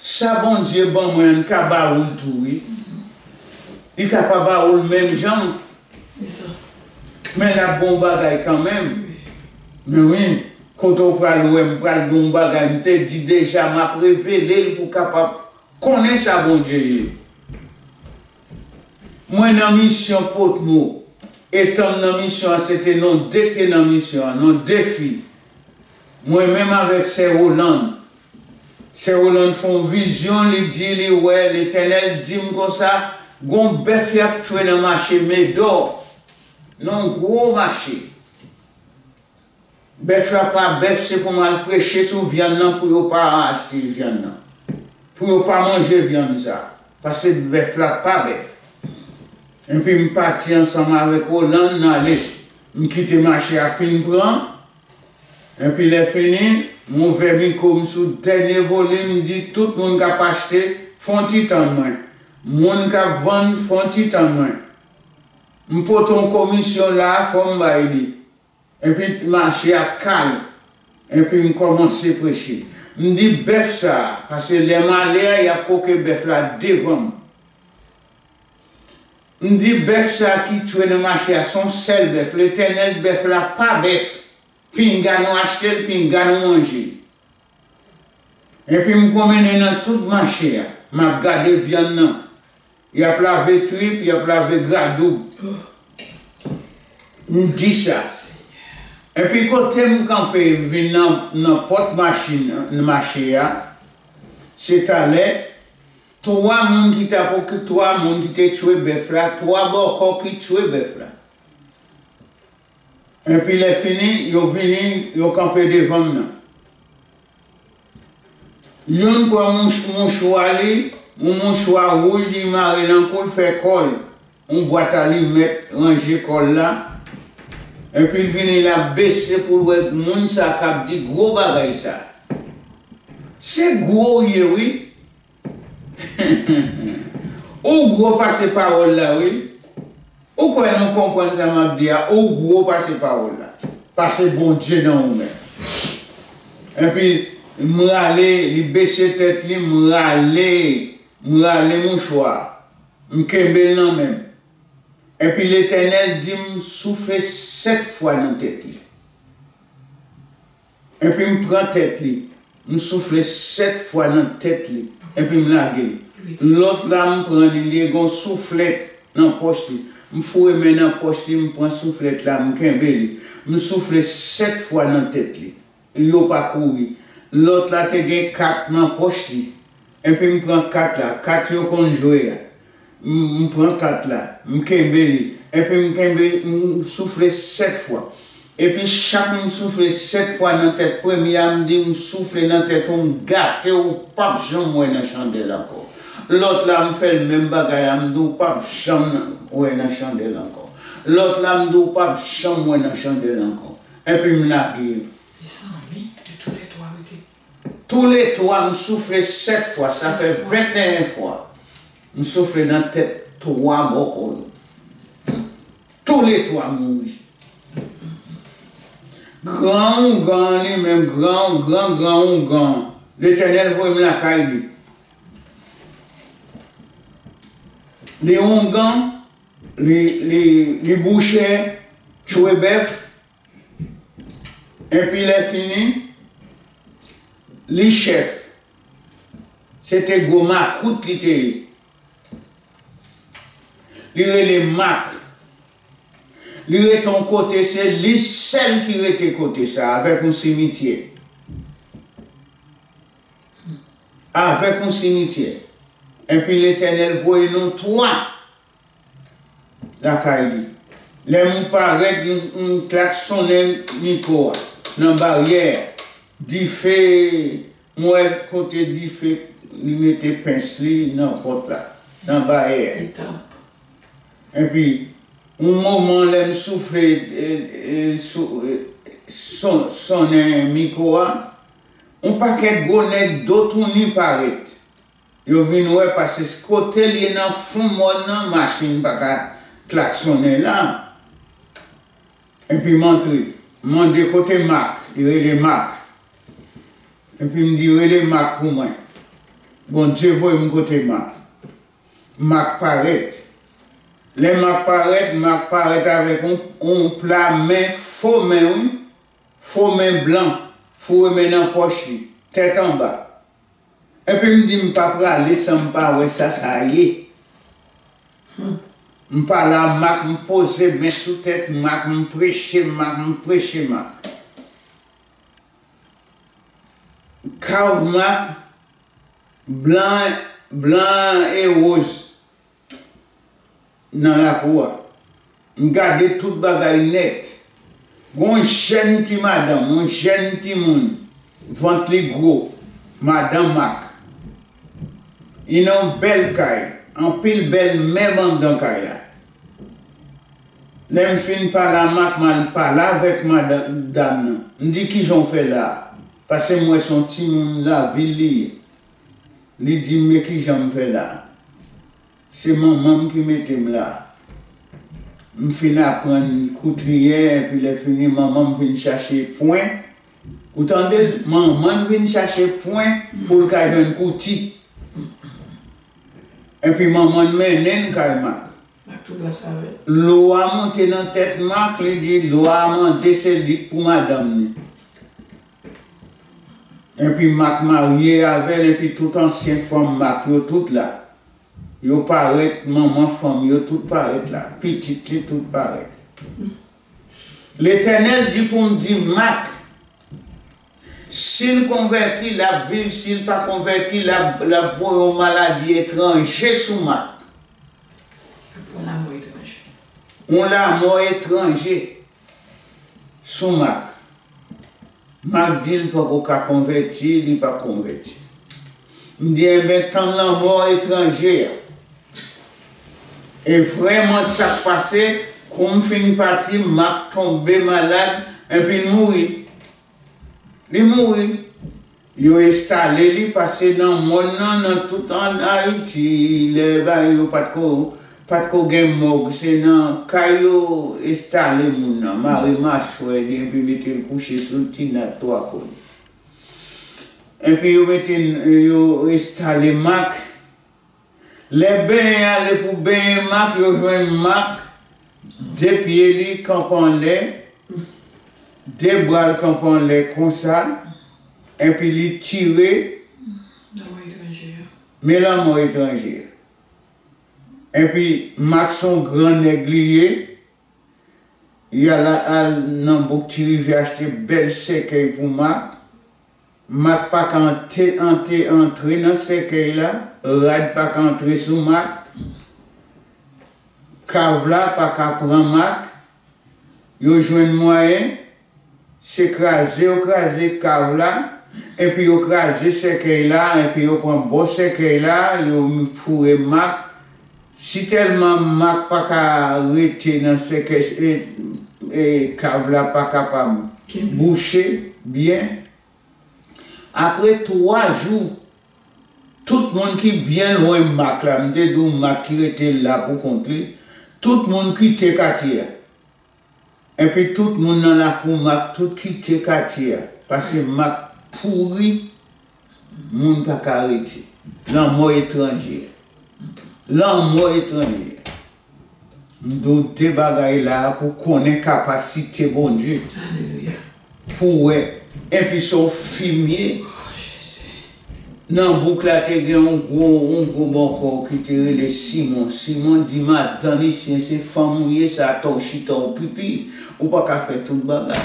Sa Bondye ban mwen an, li ka ba ou l tou, wi. Li ka pa ba ou l menm jan. Men l ap ba w bagay kanmenm. Men wi, kote w pral wè m, m pral di w yon bagay, m te di deja, m ap revele l pou w kapab konnen sa Bondye ye. Mwen nan misyon Potmo. Etan m nan misyon an, se te nou de te nan misyon an, nou de fi. Mwen menm avèk sè Roland. Sè Roland fè yon vizyon, li di li wè, Letènèl di m konsa, gon bèf y ap tchwe nan mache Medò. Nan yon gwo mache. Bèf la pa bèf, se pou m al preche sou vyann nan pou yo pa achte vyann nan. Pou yo pa manje vyann sa. Paske bèf la pa bèf. Epi m pati ansanm avèk Roland, n ale. M kite mache a fin pran. Epi lè fini, m ouvè mikwo m sou dènye volim, m di tout moun k ap achte, fè yon ti tann mwen. Moun k ap vann, fè yon ti tann mwen. M pote yon komisyon la, fò m bay li. Epi mache a kal. Epi m kòmanse preche. M di bèf sa a, paske lè m ale a, y ap koke bèf la devan m. M di bèf sa a ki tchwe nan mache a, se yon sèl bèf. Letènèl, bèf la pa bèf. Pinga nou achte l, pinga nou manje l. Epi m pwomennen nan tout mache a, m ap gade vyann nan. Y ap lave trip, y ap lave gradoub. M di sa. Epi kote m kanpe, m vin nan, nan pòt machin, nan mache a, se talè, twa moun ki t ap oki-, twa moun ki te tchwe bèf la, twa bòkò ki tchwe bèf la. Epi lè fini, yo vini, yo kanpe devan m nan. Youn pran mouch-, mouchwa li, yon mouchwa wouj li mare nan kou l, fè kò l, yon bwat alimèt ranje kò l la. Epi l vini, l ap bese pou l wè moun sa k ap di gwo bagay sa. Se gwo w ye, wi. Ou gwo pase pawòl la, wi. Ou kwè nou konprann sa m ap di a? Ou gwo pase pawòl la. Pase Bondye nan ou menm. Epi, m rale, li bese tèt li, m rale, m rale mouchwa. M kenbe l nan men m. Epi Letènèl di m soufle sèt fwa nan tèt li. Epi m pran tèt li, m soufle sèt fwa nan tèt li, epi m lage l. Lòt la, m pran li, li gen yon souflèt nan pòch li. M foure men nan pòch li, m pran souflèt la, m kenbe li. M soufle sèt fwa nan tèt li. Yo pa kouri. Lòt la te gen kat nan pòch li. Epi m pran kat la, kat yo konn jwe a. M, m pran kat la, m kenbe li. Epi m kenbe, m soufle sèt fwa. Epi chak m soufle sèt fwa nan tèt premye a, m di, "M soufle nan tèt ou, m gate w, ou p ap janm wè nan chandèl ankò." Lòt la, m fè l menm bagay la, m di, "Ou p ap janm wè nan chandèl ankò." Lòt la, m di, "Ou p ap janm wè nan chandèl ankò." Epi m lage yo. Mezanmi, e toulètwa rete. Toulètwa, m soufle sèt fwa, sa fè venteyen fwa. M soufle nan tèt twa bòkò yo. Toulètwa mouri. Gran oungan an li menm, gran, gran, gran oungan an, Letènèl voye m lakay li. Li oungan, li, li, li bouchè, tchwe bèf, epi lè fini, li chèf. Se te gwo makout li te ye. Li rele Mak. Li rete yon kote, se li sèl ki rete kote sa, avèk yon simityè. Avèk yon simityè. Epi Letènèl voye nou twa lakay li. Lè m parèt, m, m klaksonnen mikwo a nan baryè. Dife, m wè kote dife li mete pens li nan pòt la, nan baryè. Epi, yon moman, lè m soufle, e, e, sou, e, son-, sonnen mikwo a, yon pakèt gwo nèg do touni parèt. Yo vin wè, paske kote l ye nan fon mòn nan, machin pa ka klaksonnen la. Epi m antre. M mande kote Mak, li rele Mak. Epi m di, "Rele Mak pou mwen." Bondye voye m kote Mak. Mak parèt. Lè Mak parèt, Mak parèt avèk yon, yon pla men, fo men, wi. Fo men blan, foure men nan pòch li, tèt anba. Epi m di, "M pa prale san m pa wè sa sa ye." M pale a Mak, m poze men sou tèt Mak, m preche Mak, m preche Mak. Kav Mak, blan, blan e woz nan lakou a. M gade tout bagay nèt. Gon jèn ti madanm, yon jèn timoun, vant li gwo, madan Mak. Li nan yon bèl kay, anpil bèl mèb anndan kay la. Lè m fin pale a Mak, m al pale avèk madanm nan. M di, "Kijan w fè la a?" Paske m wè se yon timoun lavil li ye. Li di m, "Men kijan m fè la a?" Se manman m ki mete m la. M fin aprann koutriye, epi lè fini, manman m vin chache pwen. Ou tande l? Manman l vin chache pwen pou l ka jwenn kouti. Epi manman l mennen l kay Mak. Ak tout glas avè l. Lwa monte nan tèt Mak, li di, lwa mande se li k pou madanm ni. Epi Mak marye avè l, epi tout ansyen fanm Mak yo tout la. Yo parèt, manman fanm yo tout parèt la, pitit li tout parèt. Letènèl di pou m di Mak, si l konvèti, l ap viv, si l pa konvèti, l ap, l ap voye yon maladi etranje sou Mak. L ap pran lanmò etranje. Yon lanmò etranje sou Mak. Mak di l poko ka konvèti, li p ap konvèti. M di, enben, tann lanmò etranje a. E vrèman, sa k pase, kou m fin pati, Mak tonbe malad, epi l mouri. Li mouri. Yo enstale li, pase nan mòn nan, nan tout an Ayiti, lè bagay yo pa t ko, pa t ko gen mòg, se nan kay yo enstale moun nan, mare machwè li, epi mete l kouche sou ti nat twa kòn. Epi yo mete, yo enstale Mak. Lè benyen ale pou benyen Mak, yo jwenn Mak, de pye li kanpe anlè, de bra l kanpe anlè konsa, epi li tire. Lanmò etranje a. Men lanmò etranje a. Epi Mak se yon gran nèg li ye, y al, al nan bouk Ti Rivyè achte bèl sèkèy pou Mak. Mak pa ka ante, ante, antre nan sèkèy la, rad pa ka antre sou Mak, kav la pa ka pran Mak, yo jwenn mwayen, se kraze yo kraze kav la, epi yo kraze sèkèy la, epi yo pran bò sèkèy la, yo foure Mak, si tèlman Mak pa ka rete nan sèkèy, e, e, kav la pa kapab bouche byen, apre twa jou, tout moun ki byen lwen Mak la, m te di w Mak ki rete la pou kont li, tout moun kite katye a. Epi tout moun nan lakou Mak, tout kite katye a. Paske Mak pouri, moun pa ka rete. Lanmò etranje. Lanmò etranje. M di w de bagay la a pou konnen kapasite Bondye. Alelouya. Pou w wè. Epi se yon fimye. O, Jezi. Nan bouk la te gen yon gwo, yon gwo bòkò ki te rele Simon. Simon di, "Madan Lisyen, se fanm ou ye, se atò w chita w pipi, ou pa ka fè tout bagay."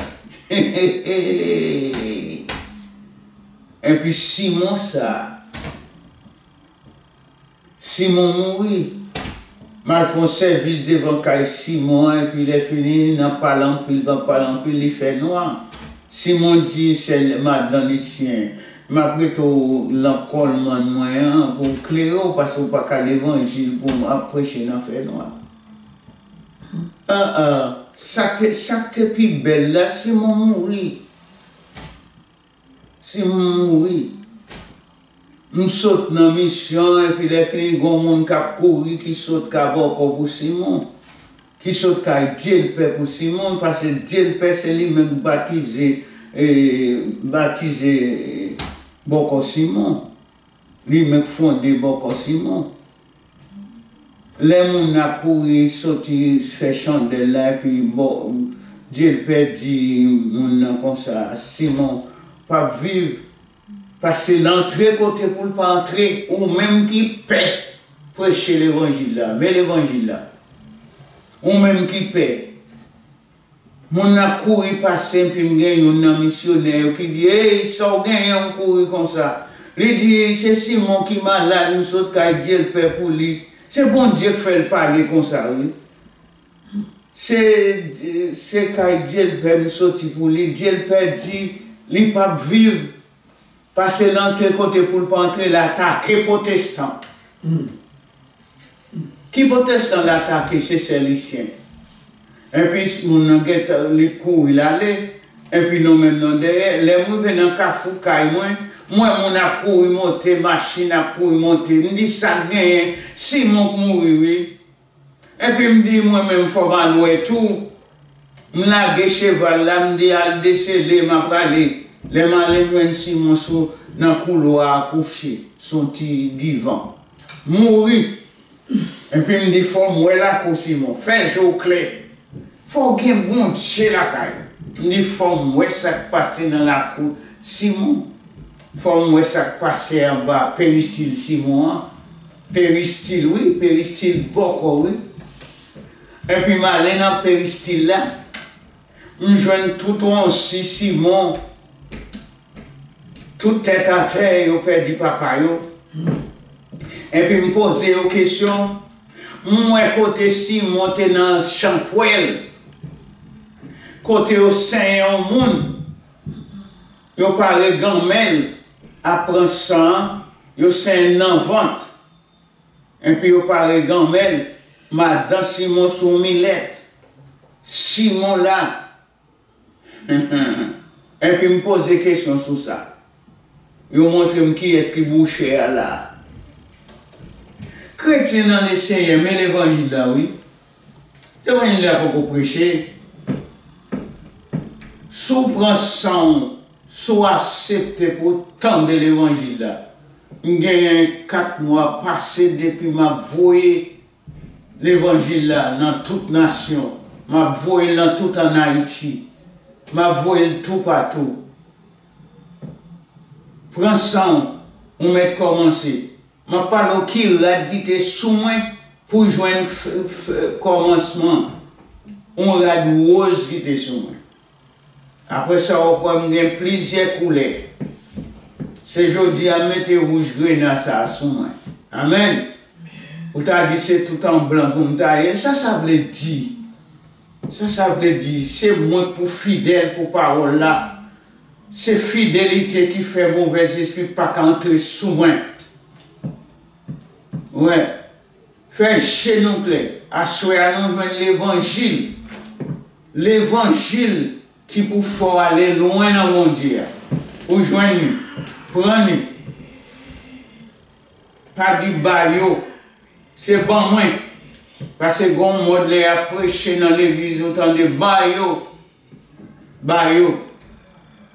Epi Simon sa, Simon mouri. M al fè yon sèvis devan kay Simon an, epi lè fini, nan pale anpil, nan pale anpil, li fè nwa. Simon di, "Sè, madan Lisyen, m ap rete w nan kòlmann mwen an pou m klere w, paske w pa ka levanjil pou m ap preche nan fènwa." An, an, sa k te, sa k te pi bèl la, Simon mouri. Si m mouri, m sot nan misyon, epi lè fini, gon moun k ap kouri, ki sot ka bòkò pou Simon, ki sot ka di l pè pou Simon, paske di l pè se li menm k batize, e, batize, bòkò Simon. Li menm k fonde bòkò Simon. Lè moun ap kouri soti fè chandèl la, epi bò, Dyelpè di moun nan konsa, Simon p ap viv, pase l antre kote pou l pa antre, ou menm ki pè preche levanjil la, men levanjil la. Ou menm ki pè. Moun nan kouri pase, epi m gen youn nan misyonè yo ki di, "Ey, sa w genyen, w kouri konsa?" Li di, "Se Simon ki malad, m sot kay Dyelpè pou li." Se Bondye k fè l pale konsa, wi. Se, se kay Dyelpè m soti pou li. Dyelpè di, li p ap viv. Pase l antre kote pou l pa antre, l atake pwotestan. Ki pwotestan l atake? Se Sèlisyen. Epi moun nan gentan, li kouri l ale. Epi nou menm nou dèyè. Lè m rive nan kafou kay mwen, m wè moun ap kouri monte, machin ap kouri monte. M di, "Sa k genyen? Simon k mouri, wi." Epi m di, "Mwen menm, fò m al wè tou." M lage cheval la, m di, "Al desele, m ap prale." Lè m ale, m jwenn Simon sou, nan koulwa a kouche, sou ti divan. Mouri. Epi m di, "Fò m wè lakou Simon. Fè je w klè. Fò w gen Bondye lakay ou." M di, "Fò m wè sa k pase nan lakou Simon." Fò m wè sa k pase anba peristil Simon an. Peristil, wi, peristil bòkò, wi. Epi m ale nan peristil la, m jwenn tout wonsi Simon, tout tèt atè, yo pèdi papa yo. Epi m poze yo kesyon, m wè kote Simon te nan chanpwèl, kote yo senyen yon moun. Yo pare ganmèl ap pran san an, yo senyen nan vant. Epi yo pare ganmèl, madan Simon sou milèt. Simon la. Epi m poze kesyon sou sa. Yo montre m kiyès ki bouchè a la. Kretyen nan Lesenyè, men levanjil la, wi. Levanjil la poko preche. Si w pran san w, si w aksepte pou w tande levanjil la, m genyen kat mwa pase depi m ap voye levanjil la nan tout nasyon. M ap voye l nan tout ann Ayiti. M ap voye l toupatou. Pran san w, ou mèt kòmanse. M ap pale w ki rad ki te sou mwen pou jwenn f-, f-, kòmansman. Yon rad woz ki te sou mwen. Apre sa, w ap wè m gen plizyè koulè. Se jodi a m mete wouj grena sa a sou mwen. Amèn. Ou ta di se tout an blan pou m ta ye. Sa sa vle di? Sa sa vle di? Se mwen k pou fidèl pou pawòl la. Se fidelite ki fè movèzespri pa ka antre sou mwen. Wè. Fè je nou klè. Aswè a nou jwenn levanjil. Levanjil ki pou fè w ale lwen nan Bondye a. Ou jwenn li. Pran li. Pa di ba yo. Se ban mwen. Paske gon mòd lè y ap preche nan legliz, ou tande ba yo. Ba yo.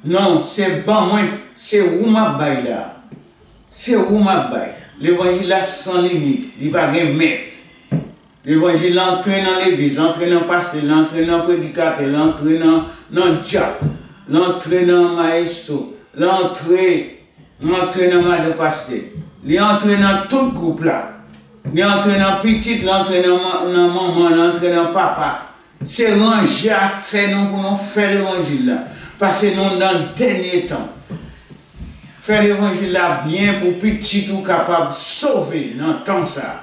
Non, se ban mwen, se ou m ap bay la. Se ou m ap bay. Levanjil la san limit, li pa gen mèt. Levanjil la antre nan legliz, l antre nan pastè, l antre nan predikatè, l antre nan, nan dyak, l antre nan mayestwo, l antre Li antre nan madan pastè. Li antre nan tout gwoup la. Li antre nan pitit, li antre nan ma-, nan manman, li antre nan papa. Se ranje afè nou pou nou fè levanjil la. Paske nou nan dènye tan. Fè levanjil la byen pou pitit ou kapab sove nan tan sa a.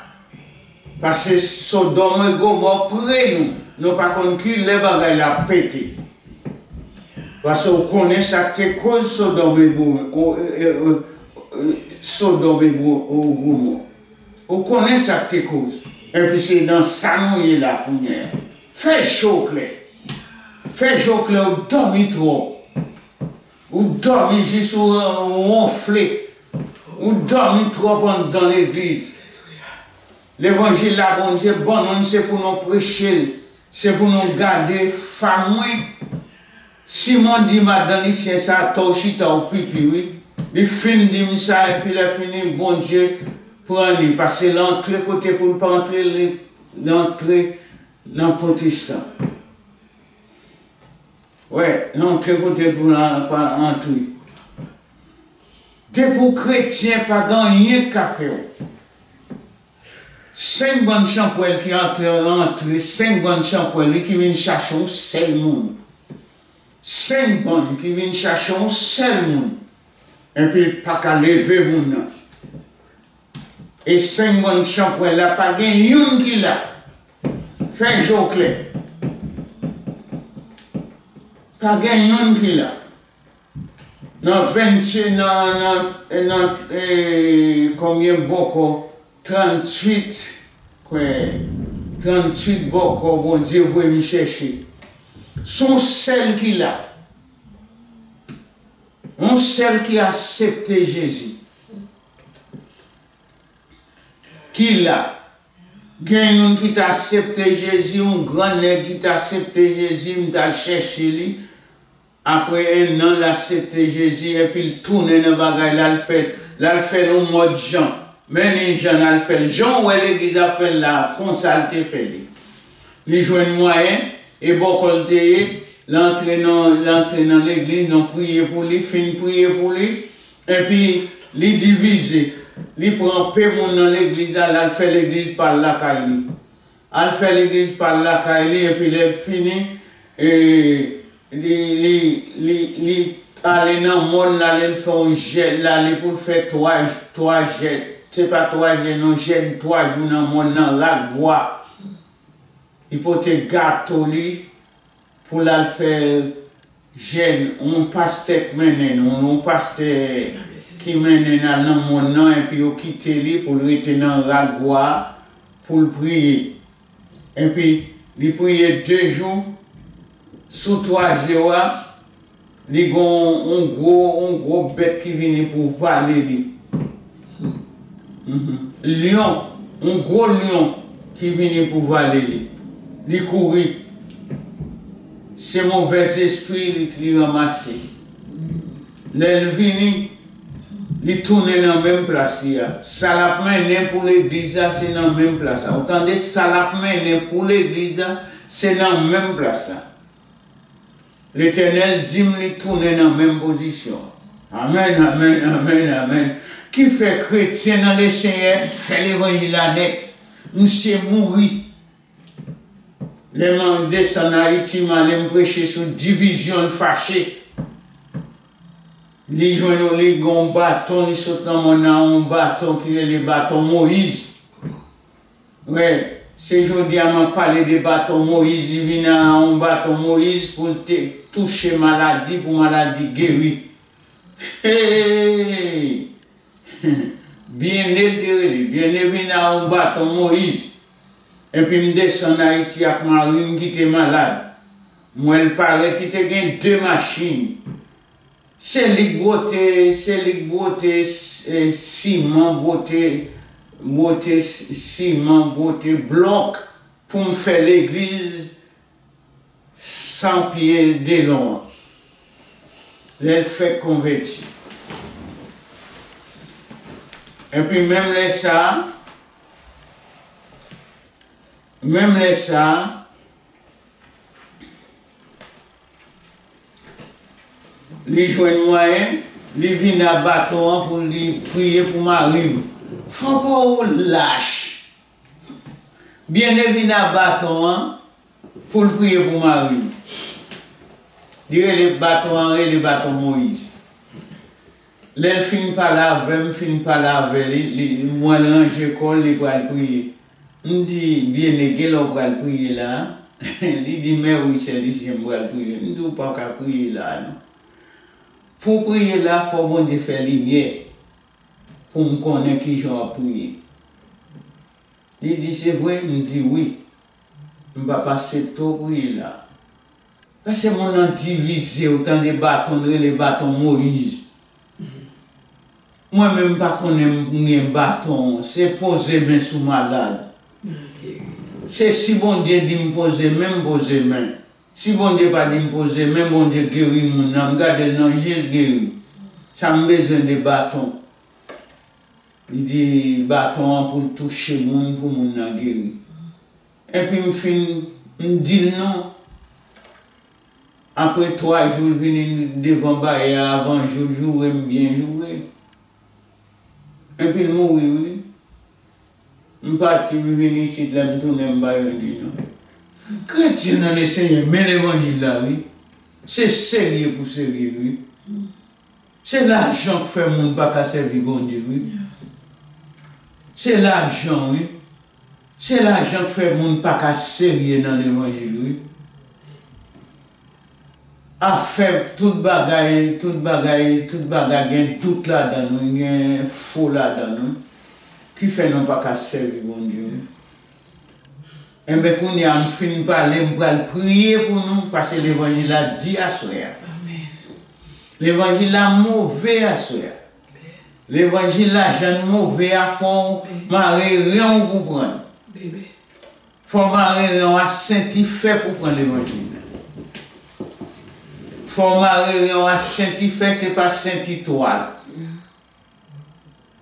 Paske Sodòm e Gomò pre nou. Nou pa konn ki lè bagay la ap pete. Paske ou konnen sa k te koz Sodòm e Gomò, o, e, e, e, Sodòm e Gwo-, o, Gomò. Ou konnen sa k te koz. Epi se nan sa nou ye la kounye a. Fè je w klè. Fè je w klè, ou dòmi twòp. Ou dòmi jis ou, ou wonfle. Ou dòmi twòp anndan legliz. Levanjil la Bondye ban nou, se pou nou preche l. Se pou nou gade fa mwen. Simon di madan Lisyen sa, atò w chita w pipi, wi. Li fin di m sa, epi lè fini, Bondye pran li, paske l antre kote pou l pa antre, li, li antre nan pwotestan. Wè, l antre kote pou l pa antre. Depi w kretyen, pa gen anyen k ka fè w. Senk bann chanpwèl ki antre, antre, senk bann chanpwèl, wi, ki vin chache yon sèl moun. Senk bann ki vin chache yon sèl moun. Epi l pa ka leve moun nan. E senk bann chanpwèl la, pa gen youn ki la. Fè je w klè. Pa gen youn ki la. Nan venntuit, nan, nan, nan, eh, konbyen bòkò? Tranntuit, kwè, tranntuit bòkò Bondye voye m chèche. Se yon sèl ki la. Yon sèl ki aksepte Jezi. Ki la. Gen youn ki t aksepte Jezi, yon gran nèg ki t aksepte Jezi, m t al chèche li. Apre ennan, l aksepte Jezi, epi l tounen nan bagay la, l fè, l al fè l yon mòd jan. Men li jan l al fè l. Jan w wè legliz ap fè l la, konsa l te fè li. Li jwenn mwayen, e bòkò l te ye, l antre nan, l antre nan legliz, nou priye pou li, fin priye pou li, epi li divize. Li pran pe moun nan legliz la, l al fè legliz pa l lakay li. Al fè legliz pa l lakay li, epi lè l fini, e, li, li, li, li ale nan mòn, l ale l fè yon jèn, l ale pou l fè twa, twa jèn, se pa twa jèn, non, jèn twa jou nan mòn nan rak bwa. Li pote gato li, pou l al fè jèn, yon pastè k mennen l, yon, yon pastè ki mennen l al nan mòn nan, epi yo kite li pou l rete nan rak bwa a, pou l priye. Epi, li priye de jou, sou twazyè a, li gen yon, yon gwo, yon gwo bèt ki vini pou vale li. Mhm. Lyon, yon gwo lyon ki vini pou vale li. Li kouri. Se movèzespri li, li ranmase. Lè l vini, li tounen nan menm plas li a. Sa l ap mennen pou legliz la, se nan menm plas la. Ou tande, sa l ap mennen pou legliz la, se nan menm plas la. Letènèl di m li tounen nan menm pozisyon. Amèn, amèn, amèn, amèn. Ki fè kretyen nan Lesenyè fè levanjil la nèt. Misye mouri. Lè m desann Ayiti, m ale m preche sou divizyon, l fache. Li jwenn yon, li gen yon baton, li sot nan mòn nan, yon baton ki rele baton Moyiz. Wè, se jodi a m ap pale de baton Moyiz, li vin a yon baton Moyiz pou l te touche maladi, pou maladi geri. Hey! Byenne l te rele. Byenne vin a yon baton Moyiz. Epi m desann Ayiti ak mari m ki te malad. M wè l parèt, li te gen de machin. Se li k bwote, se li k bwote s-, e, siman, bwote, bwote s-, siman, bwote blòk pou m fè legliz san pye de lon an. Lè l fèk konvèti. Epi menm lè sa a, menm lè sa a, li jwenn mwayen, li vin a baton an pou li priye pou mari m. Fò pa w lach. Byenne vin a baton an pou l priye pou mari m. Li rele baton an, rele baton Moyiz. Lè l fin pale avè m, fin pale avè li, li, li, m wè l ranje kò l, li pral priye. M di, Byenne, gen lè w pral priye la a? Li di, mè wi, sè Lisyen, m pral priye. M di, ou pa ka priye la a, non. Pou w priye la a, fò Bondye fè limyè pou m konnen kijan w ap priye. Li di, se vre? M di, wi. M p ap aksepte w priye la a. Paske moun nan divize, ou tande baton, l rele baton Moyiz. Mwen menm m pa konnen m gen baton, se poze men sou malad. Se si Bondye di m poze men, m poze men. Si Bondye pa di m poze men, Bondye geri moun nan, m gade l nan je, l geri. Sa m bezwen de baton. Li di baton an pou l touche moun, pou moun nan geri. Epi m fin, m di l non. Apre twa jou, l vini devan bayè a, avan jou, l joure m byen joure. Epi l mouri, wi. M pati, m vin isit, lè m tounen, m pa jwenn li non. Kretyen nan Lesenyè, men levanjil la, wi. Se serye pou serye, wi. Se lajan k fè moun pa ka sèvi Bondye, wi. Se lajan, wi. Se lajan k fè moun pa ka serye nan levanjil, wi. Afè tout bagay, tout bagay, tout bagay gen dout ladan l, wi, gen fo ladan l, wi. Ki fè nou pa ka sèvi Bondye, wi. Enben, kounye a m fin pale, m pral priye pou nou, paske levanjil la di aswè a. Levanjil la move aswè a. Levanjil la jan l move a, fò w mare ren w pou pran l. Fò w mare ren w a senti fè pou pran levanjil la. Fò w mare ren w a senti fè, se pa senti twal.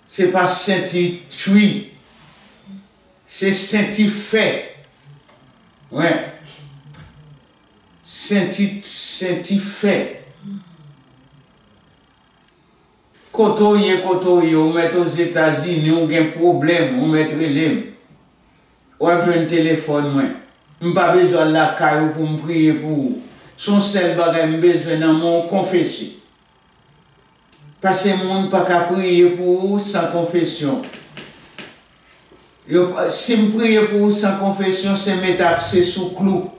Se pa senti twi. Se senti fè. Wi. Senti, senti fè. Kote w ye, kote w ye, ou mèt Ozetazini, ou gen pwoblèm, ou mèt rele m. W ap jwenn telefòn mwen. M pa bezwen al lakay ou pou m priye pou ou. Se yon sèl bagay m bezwen nan men w, konfese. Paske moun pa ka priye pou ou san konfesyon. Yo, si m priye pou ou san konfesyon, se mete apse sou klou.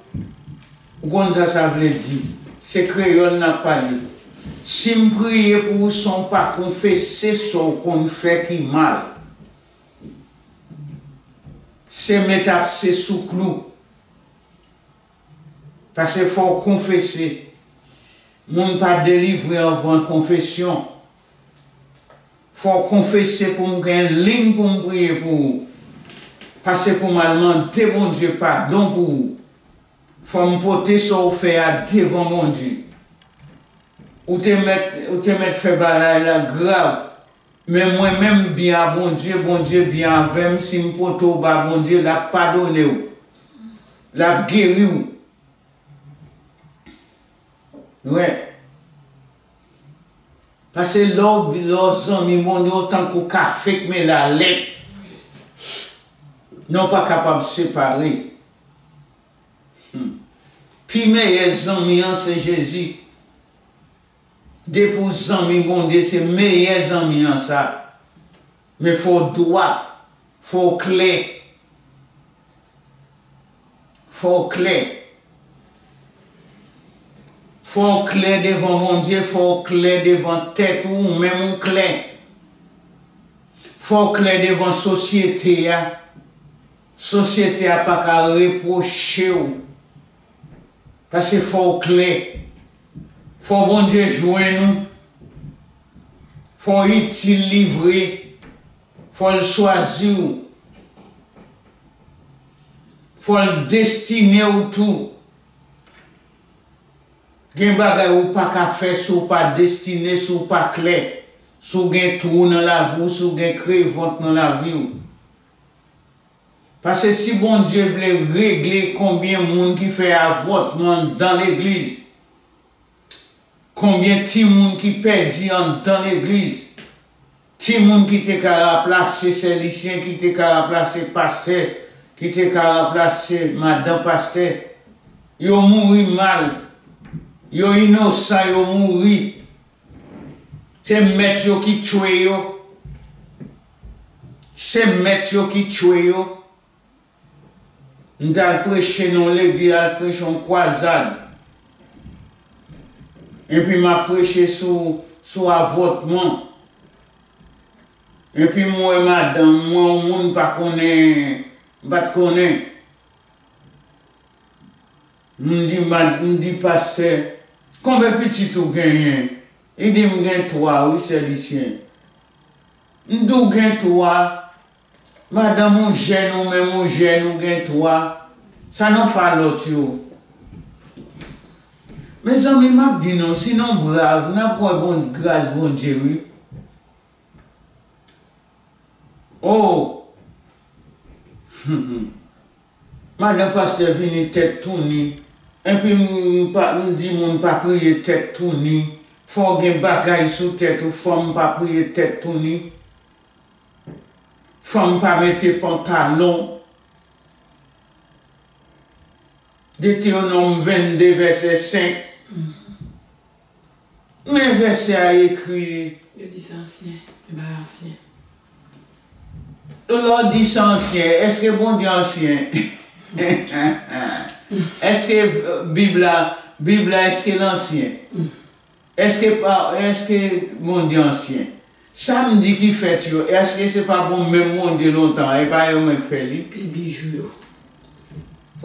Ou konn sa sa vle di. Se kreyòl n ap pale. Si m priye pou ou san w pa konfese sa w konn fè ki mal, se mete apse sou klou. Paske fò w konfese. Moun pa delivre anvan konfesyon. Fò w konfese pou m gen liy pou m priye pou ou. Paske pou m al mande Bondye padon pou ou, fò m pote sa w fè a devan Bondye. Ou te mèt, ou te mèt fè bagay la grav. Men mwen menm, m byen a Bondye, Bondye byen avè m. Si m pote w ba Bondye, l ap padone w. L ap geri w. Wi. Paske lè w, lè w zanmi Bondye, w tankou kafe k mele a lèt. Non pa kapab separe. Hmm. Pi meyè zanmi an se Jezi. Depi w zanmi Bondye, se meyè zanmi an sa. Men fò w dwat, fò w klè. Fò w klè. Fò w klè devan Bondye, fò w klè devan tèt ou, ou menm ou klè. Fò w klè devan sosyete a. Sosyete a pa ka repwoche w. Paske fò w klè. Fò Bondye jwenn ou. Fò w itil li vre. Fò l chwazi w. Fò l destine w tou. Gen bagay ou pa ka fè si w pa destine, si w pa klè, si w gen twou nan lavi w, si w gen krevant nan lavi w. Paske si Bondye vle regle konbyen moun ki fè avòtman anndan legliz, konbyen timoun ki pèdi anndan legliz, timoun ki te ka raplase sè Lisyen, ki te ka raplase pastè, ki te ka raplase madanm pastè, yo mouri mal, yo inosan, yo mouri. Se mèt yo ki tchwe yo. Se mèt yo ki tchwe yo. M t al preche nan yon legliz, al preche yon kwazad. Epi m ap preche sou, sou avòtman. Epi m wè madanm mwen, yon moun m pa konnen, m pa t konnen. M di, mad-, m di, "Pastè, konbyen pitit ou genyen?" Li di, "M gen twa, wi, sè Lisyen." M di, "Ou gen twa? Madanm ou jèn, ou menm ou jèn, ou gen twa. Sa nan fè a lòt yo?" Mezanmi, m ap di nou, si nou brav, n ap wè bon, gras Bondye, wi. Oh! Madan pastè vini tèt touni. Epi m pa, m di moun pa priye tèt touni. Fò w gen bagay sou tèt ou, fanm pa priye tèt touni. Fanm pa mete pantalon. Detewonòm vennde vèsè senk. Men vèsè a ekri. Yo di se ansyen, men pa ansyen. Lè w di se ansyen, èske Bondye ansyen? Èske Bib la, Bib la, èske l ansyen? Èske pa, èske Bondye ansyen? Sa m di ki fèt yo, èske se pa bon menm Bondye lontan, e pa yo menm k fè li? Pi bijou yo.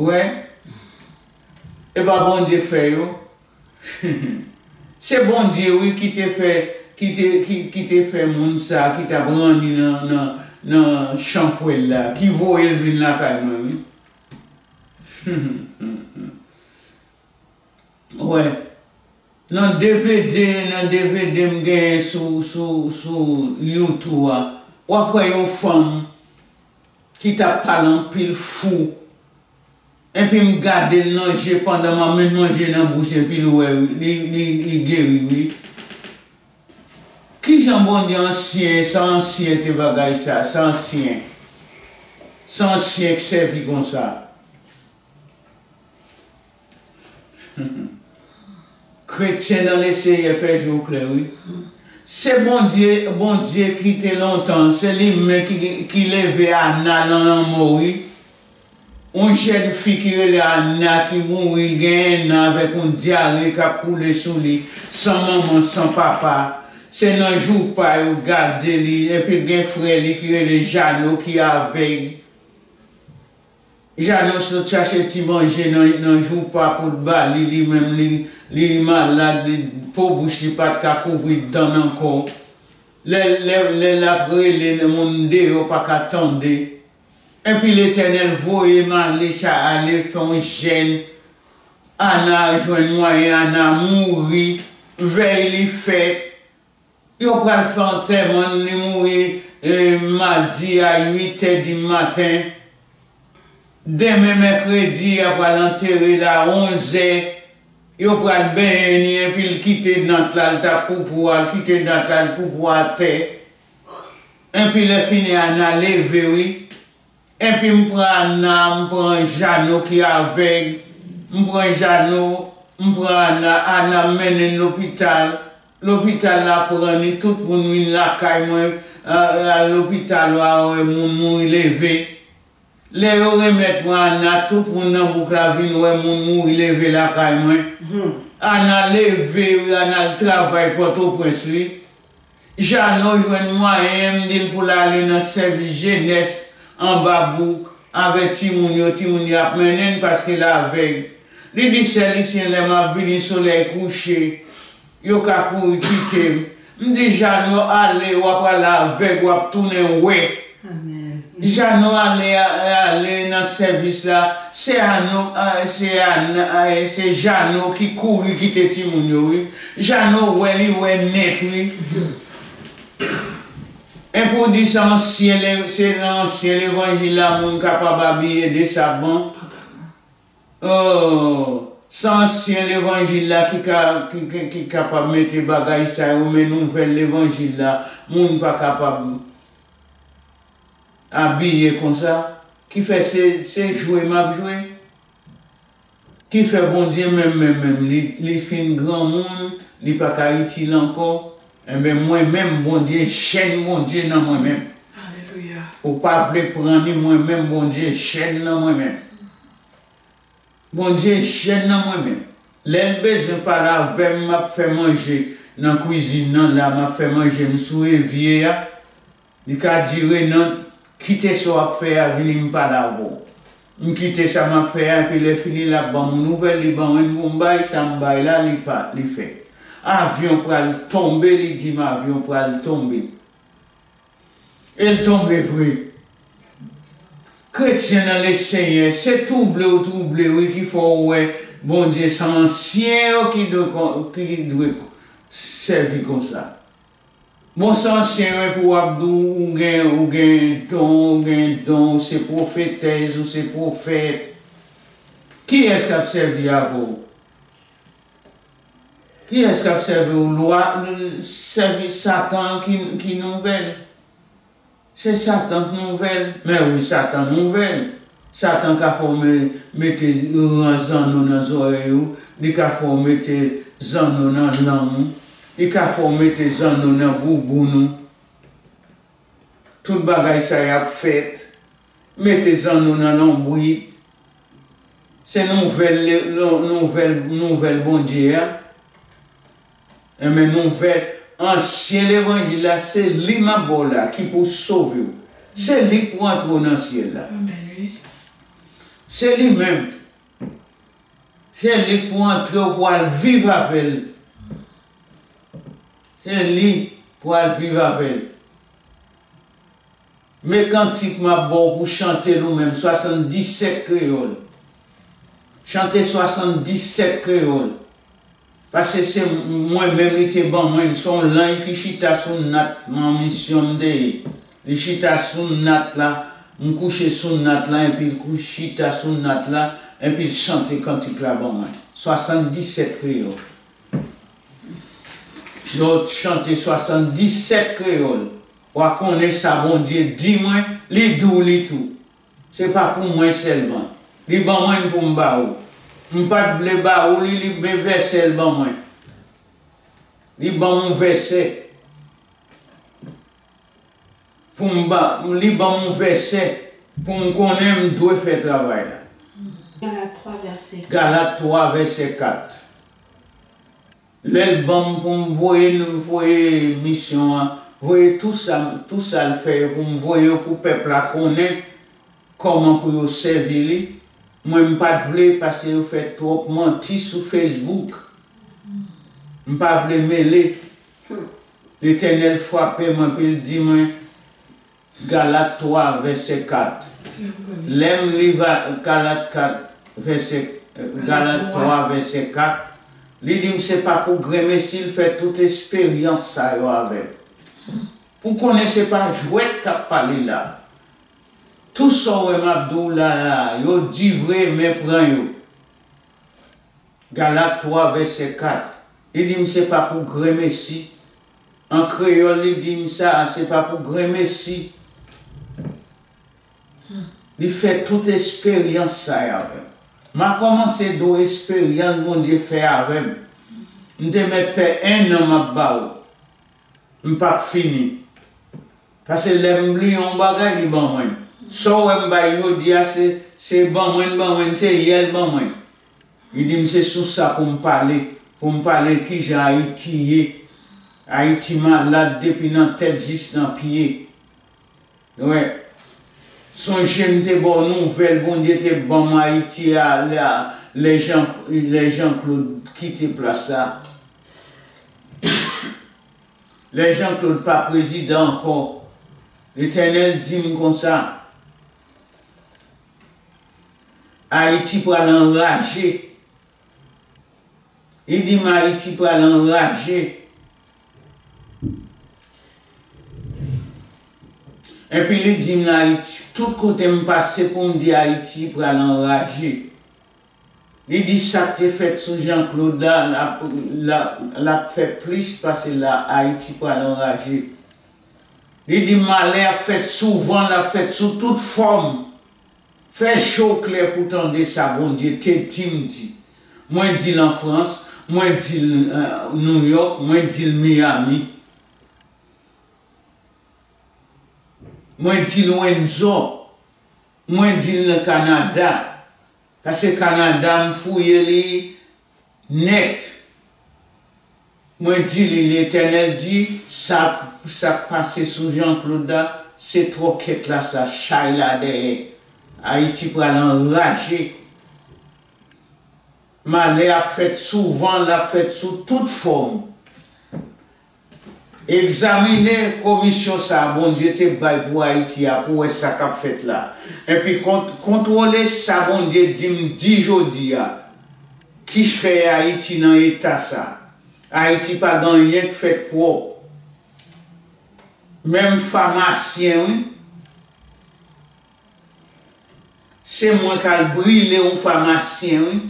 Wè? E pa Bondye k fè yo? Se Bondye, wi, ki te fè, ki te, ki, ki te fè moun sa, ki t ap ranni nan, nan, nan chanpwèl la, ki voye l vin lakay mwen, wi. Wè. Nan D V D, nan D V D m genyen sou, sou, sou YouTube a, w ap wè yon fanm ki t ap pale anpil fou. Epi m gade l nan je pandan m ap met manje nan bouch epi l wè wi, li, li, li geri wi. Kijan Bondye ansyen, se ansyen te bagay sa, se ansyen. Se ansyen k sèvi konsa. Kretyen nan Leseyè fè je w klè, wi. Se Bondye, Bondye ki te lontan, se li menm ki, ki leve Ana nan lanmò, wi. Yon jèn fi ki rele Ana ki mouri, l gen en an avèk yon dyare k ap koule sou li, san manman, san papa. Se nan joupa yo gade li, epi l gen frè li ki rele Jano ki avèg. Jano sot chache ti manje nan, nan joupa pou l ba li, li menm li, li malad, li, po bouch li pa t ka kouvri dan l ankò. Lè, lè, lè l ap rele, moun deyò pa ka tande. Epi Letènèl voye m ale, cha-, ale fè yon jèn. Ana jwenn mwayen, Ana mouri, vèy li fèt. Yo pral fè antèman l, li mouri, eh, madi a uit è di maten. Demen mèkredi, y a pral antere l a onz è. Yo pral benyen li, epi l kite nat la, l t ap poupou a, l kite nat la, l poupou atè. Epi lè fini a, Ana leve, wi. Epi m pran Ana, m pran Jano ki avèg, m pran Jano, m pran Ana, Ana m mennen l lopital. Lopital la pran li, tout moun vin lakay mwen, a, a lopital la, wè moun mouri leve. Lè yo remèt mwen Ana, tout moun nan bouk la vin wè moun mouri leve lakay mwen. Ana leve, wi, Ana al travay Pòtoprens, wi. Jano jwenn mwayen, m di l pou l ale nan sèvis jenès anba bouk avèk timoun yo, timoun yo ap mennen l paske l avèg. Li di, sè Lisyen, lè m ap vini, solèy kouche, yo ka kouri kite m. M di, Jano, ale, w ap ale avèg, w ap tounen wè. Amèn. Jano ale, ale nan sèvis la, se Ano, a, se Ana, a, se Jano ki kouri kite timoun yo, wi. Jano wè, li wè nèt, wi. Epi w di se ansyen le-, se nan ansyen levanjil la moun kapab abiye de sa bon. Oh, se ansyen levanjil la ki ka, ki, ki, ki kapab mete bagay sa yo, men nouvèl levanjil la, moun pa kapab abiye konsa, ki fè se, se jwe m ap jwe, ki fè Bondye menm, menm, menm, li, li fin granmoun, li pa ka itil ankò. Enben, mwen menm, Bondye jèn Bondye nan mwen menm. Alelouya. Ou pa vle pran ni mwen menm, Bondye jèn nan mwen menm. Bondye jèn nan mwen menm. Lè l bezwen pale avè m, m ap fè manje nan kwizin nan la, m ap fè manje m sou evye a. Li ka di, Renan, kite sa w ap fè a, vini m pale avè w. M kite sa m ap fè a, epi lè fini, l ap ban m yon nouvèl, li ban mwen pou m bay, sa m bay la, li pa, li fè. Avyon pral tonbe, li di m avyon pral tonbe. E l tonbe vre. Kretyen nan Lesenyè, se twouble w twouble, wi, ki fè w wè Bondye, se ansyen yo ki dwe, ki dwe sèvi konsa. Bon, se ansyen yo epi w ap di w gen, ou gen don, ou gen don, ou se pwofetèz, ou se pwofèt. Kiyès k ap sèvi avè w? Kiyès k ap sèvi w? Lwa, sèvi Satan ki, ki nouvèl. Se Satan k nouvèl. Men wi, Satan nouvèl. Satan ka fè w me-, mete zanno nan zòrèy ou. Li ka fè w mete zanno nan lang ou. Li ka fè w mete zanno nan bouboun ou. Tout bagay sa y ap fèt. Mete zanno nan lonbrit. Se nouvèl, nouvèl, nouvèl Bondye a. Enben, nouvèl, ansyen levanjil la, se li m ap ba w la ki pou sove w. Se li k pou antre w nan syèl la. Se li menm. Se li k pou antre w pou al viv avè l. Se li pou al viv avè l. Men kantik m ap ba w pou chante l ou menm, swasanndisèt kreyòl. Chante swasanndisèt kreyòl. Paske se mwen menm li te ban mwen, se yon lanj ki chita sou nat nan misyon m te ye. Li chita sou nat la, m kouche sou nat la, epi l kou-, chita sou nat la, epi l chante kantik la ban mwen. Swasanndisèt kreyòl. Yo chante swasanndisèt kreyòl. W a konnen sa Bondye di mwen, li di w li tou. Se pa pou mwen sèlman. Li ban mwen l pou m ba ou. M pa t vle ba ou li, li men vèsè l ban mwen. Li ban m yon vèsè. Pou m ba, li ban m yon vèsè pou m konnen m dwe fè travay la. Galat twa vèsè kat. Galat twa vèsè kat. Lè l ban m pou m voye, voye misyon an, voye tou sa, tou sa l fè yo pou m voye yo pou pèp la konnen kòman pou yo sèvi li. Mwen, m pa t vle paske yo fè twòp manti sou Facebook. M pa vle mele. Letènèl frape mwen, epi l di mwen, Galat twa, vèsè kat. Lè m li va-, Galat kat, vèsè, Galat twa, vèsè kat, li di m se pa pou grenmesi l fè tout esperyans sa yo avè m. Pou konnen se pa jwèt k ap pale la. Tout sa w wè m ap di w la, la, yo di vre, men pran yo. Galat twa, vèsè kat. Li di m se pa pou grenmesi. An kreyòl, li di m sa, se pa pou grenmesi. Li fè tout esperyans sa y avè m. M a kòmanse di w esperyans Bondye fè avè m. M te mèt fè en an m ap ba w. M p ap fini. Paske lè m bliye yon bagay, li ban mwen l. Sa w wè m bay jodi a, se, se ban mwen l ban mwen l, se yè l ban mwen. Li di m se sou sa pou m pale, pou m pale kijan Ayiti ye. Ayiti malad depi nan tèt jis nan pye. Wè. Sonje m te ba w nouvèl Bondye te ban m Ayiti a, lè, lè Jean, lè Jean Claude kite plas la. Lè Jean Claude pa prezidan ankò, Letènèl di m konsa, Ayiti pral anraje. Li di m Ayiti pral anraje. Epi li di m Ayiti, tout kote m pase pou m di Ayiti pral anraje. Li di sa k te fèt sou Jean Claude la, l ap, l ap, l ap fè plis pase la, Ayiti pral anraje. Li di malè ap fèt sou van, l ap fèt sou tout fòm. Fè je w klè pou tande sa Bondye te di m di. Mwen di l an Frans, mwen di l, eh, Nouyòk, mwen di l Miami. Mwen di l Windsor, mwen di l nan Kanada. Paske Kanada, m fouye li nèt. Mwen di li, Letènèl di, sa, sa k pase sou Jean Claude la, se twòkèt la, sa chay la dèyè. Ayiti pral anraje. Malè ap fèt sou van, l ap fèt sou tout fòm. Egzamine komisyon sa a Bondye te bay pou Ayiti a, pou wè sa k ap fèt la. Epi kont-, kontwole sa Bondye di m di jodi a. ki fè Ayiti nan eta sa. Ayiti pa gen anyen k fèt pwòp. Menm famasyen, wi. Se mwen k al brile yon famasyen, wi.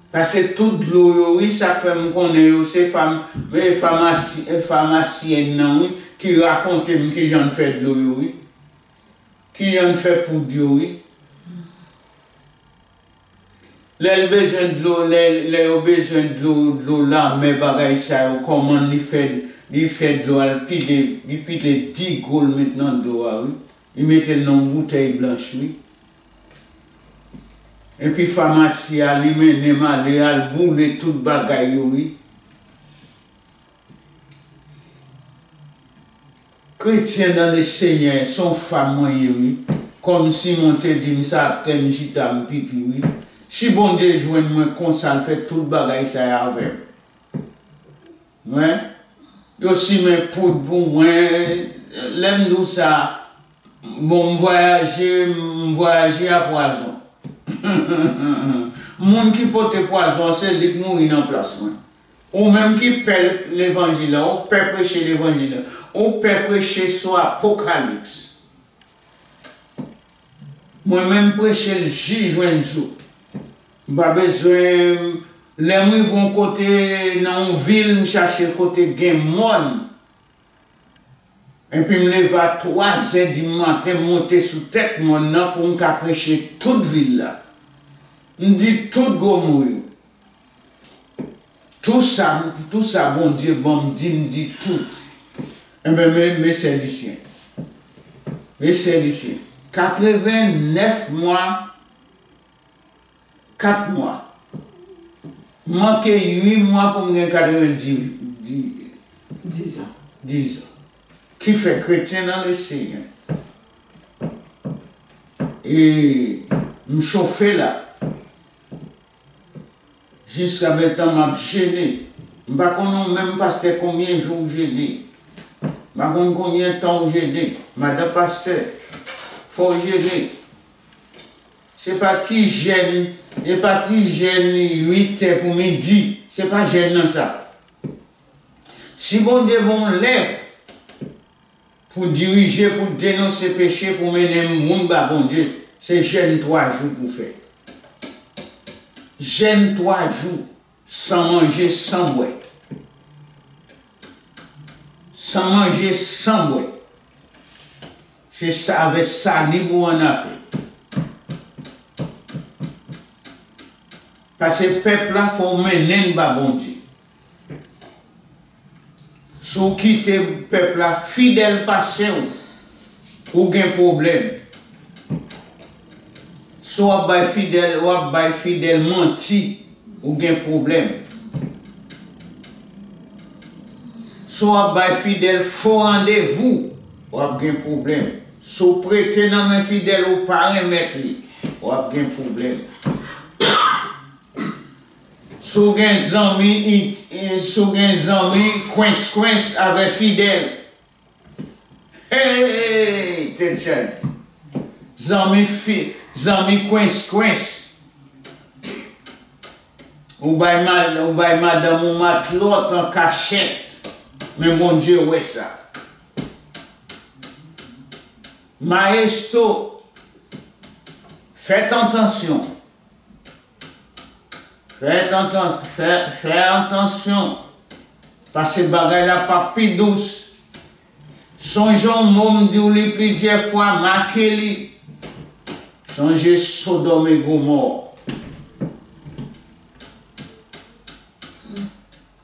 Pase tout dlo yo, wi, sa k fè m konnen yo, se fam-, e, famasi-, e, famasyèn nan, wi, ki rakonte m kijan n fè dlo yo, wi. Kijan n fè poud yo, wi. Lè l bezwen dlo, lè, lè yo bezwen dlo, dlo lanmè, bagay sa yo, kòman li fè, li fè dlo a, l pile, li pile di gwo, l met nan dlo a, wi. Li mete l nan yon boutèy blanch, wi. Epi famasi a, li mennen m ale, al boule tout bagay yo, wi. Kretyen nan Lesenyè, se yon fam mwen ye, wi. Kòmsi mwen te di m sa, atè m chita, m pipi, wi. Si Bondye jwenn mwen konsa, l fè tout bagay sa yo avè m. Wi. Yo simen poud pou mwen. Lè m di w sa, bon, m vwayaje, m vwayaje a pwazon. Moun ki pote pwazon an, se li k mouri nan plas mwen. Ou menm ki pè levanjil la, ou pè preche levanjil la, ou pè preche sou Apokalips. Mwen menm preche l jis jwenn jou. M pa bezwen, lè m rive yon kote nan yon vil, m chache kote gen mòn. Epi m leve a twazè dimaten, m monte sou tèt mòn nan pou m ka preche tout vil la. M di tout gwo mo yo. Tou sa, tou sa Bondye ban m di, m di tout. Enben, men, men sè Lisyen. Men sè Lisyen. Katrevennèf mwa, kat mwa. Manke uit mwa pou m gen katrevendiz, di, dizan. Dizan. Ki fè kretyen nan Lesenyè. E m chofe la. Jiskaprezan m ap jene. M pa konnen w menm pastè konbyen jou w jene. M pa konn konbyen tan w jene. Madan pastè, fò w jene. Se pa ti jèn, se pa ti jèn uit è pou midi. Se pa jèn nan sa. Si Bondye ban w lèv, pou dirije, pou denonse peche, pou mennen moun ba Bondye, se jèn twa jou pou fè. Jèn twa jou, san manje, san bwè. San manje, san bwè. Se sa, avè salib ou annafè. Paske pèp la, fò w mennen l ba Bondye. Si w kite pèp la fidèl pase w, ou gen pwoblèm. Si w ap bay fidèl, w ap bay fidèl manti, ou gen pwoblèm. Si w ap bay fidèl fo randevou, w ap gen pwoblèm. Si w prete nan men fidèl, ou pa renmèt li, w ap gen pwoblèm. Si w gen zanmi, i-, i-, si w gen zanmi kwens kwens avè fidèl. Hey, tèt chaje. Zanmi fi-, zanmi kwens kwens. Ou bay mal-, ou bay madanm ou matlòt an kachèt. Men Bondye wè sa. Maestro, fè atansyon. Fè atans-, fè, fè atansyon, paske bagay la p ap pi dous. Sonje yon mo m di w li plizyè fwa, make li. Sonje Sodòm e Gomò.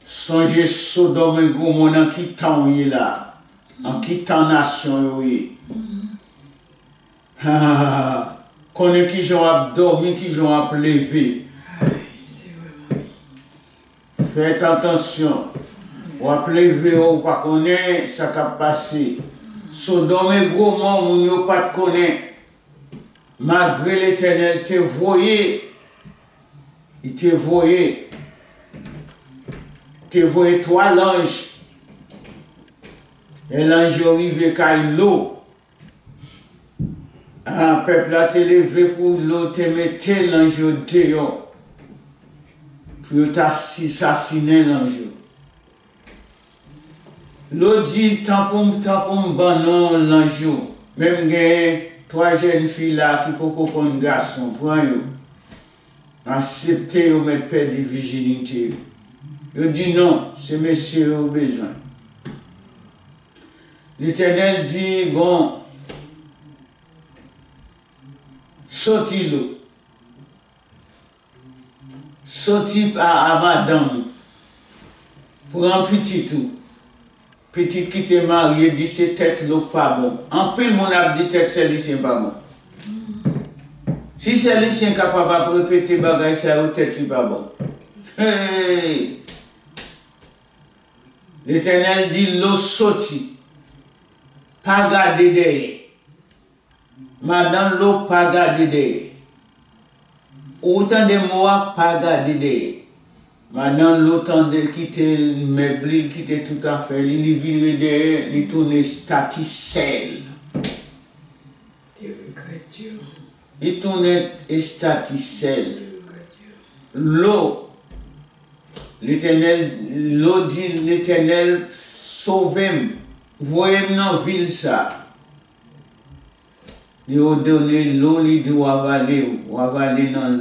Sonje Sodòm e Gomò, nan ki tan w ye la? Nan ki tan nasyon yo ye? Konnen kijan w ap dòmi, kijan w ap leve. Fèt atansyon. W ap leve, w pa konnen sa k ap pase. Sodòm e Gomò, moun yo pa t konnen. Malgre Letènèl te voye, li te voye, te voye twa lanj. Lè lanj yo rive kay Lo, a, pèp la te leve pou Lo te mete lanj yo deyò. pou yo ta si-, sasinen lanj yo. Lo di, "Tanpri m, tanpri m, ban non lanj yo." Men m gen twa jèn fi la ki poko konn gason, pran yo. Aksepte yo mèt pèdi vijinite yo. Yo di, "Non, se mesye yo bezwen." Letènèl di, "Bon, soti lo." Soti a, a madanm ou. Pran pitit ou. Pitit ki te marye di se tèt lo k pa bon. Anpil moun ap di tèt Sèlisyen pa bon. Si Sèlisyen kapab ap repete bagay sa yo, tèt li pa bon. Hey! Letènèl di lo soti. Pa gade dèyè. Madanm lo pa gade dèyè. Ou tande mo a, pa gade dèyè. Madanm lo tande kite mèb li, li kite tout afè li, li vire dèyè, li tounen estati sèl. Te regrèt yo. Li tounen estati sèl. Te regrèt yo. Lo, Letènèl, lo di Letènèl, "Sove m, voye m nan vil sa." Li òdone lo, li di, "W a vale, w a vale nan,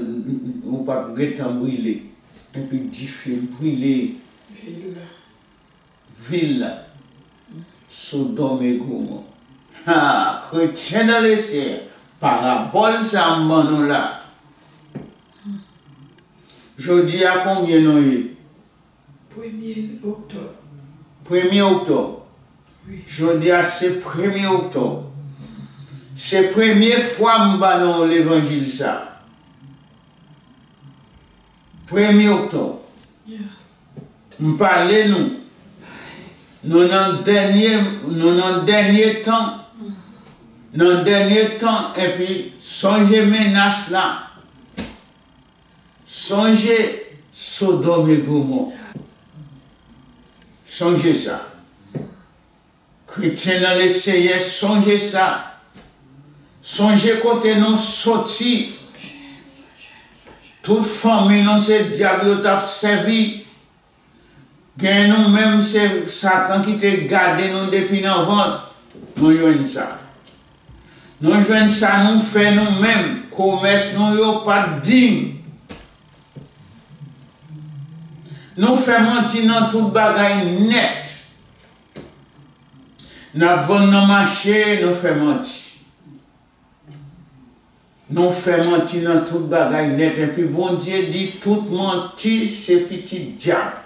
ou p ap gentan brile." Epi dife brile vil la. Vil la. Sodòm e Gomò. Ha, kretyen nan Leseyè, parabòl sa m ban nou la. Jodi a konbyen nou ye? Premye oktòb. Premye oktòb. Wi. Jodi a se premye oktòb. Se premye fwa m ba nou levanjil sa. Premye oktòb. Yeah. M pale nou. Nou nan dènye, nou nan dènye tan. Nan dènye tan, epi sonje menas la. Sonje Sodòm e Gomò. Sonje sa. Kretyen nan Leseyè, sonje sa. Sonje kote nou soti. Tout fanmi nou se dyab yo t ap sèvi. Gen nou menm se Satan ki te gade nou depi nan vant. Nou jwenn sa. Nou jwenn sa nou fè nou menm. Komès nou yo pa t diy. Nou fè manti nan tout bagay nèt. N ap vann nan mache, nou fè manti. Nou fè manti nan tout bagay nèt, epi Bondye di tout manti se pitit dyab.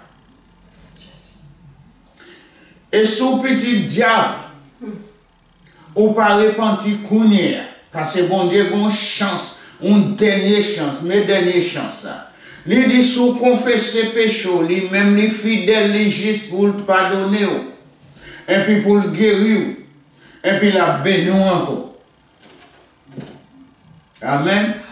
E si w pitit dyab, ou pa repanti kounye a, paske Bondye gen yon chans, yon dènye chans, men dènye chans la. Li di si w konfese peche w, li menm li fidèl, li jis pou l padone w, epi pou l geri w, epi l ap beni w ankò. Amèn.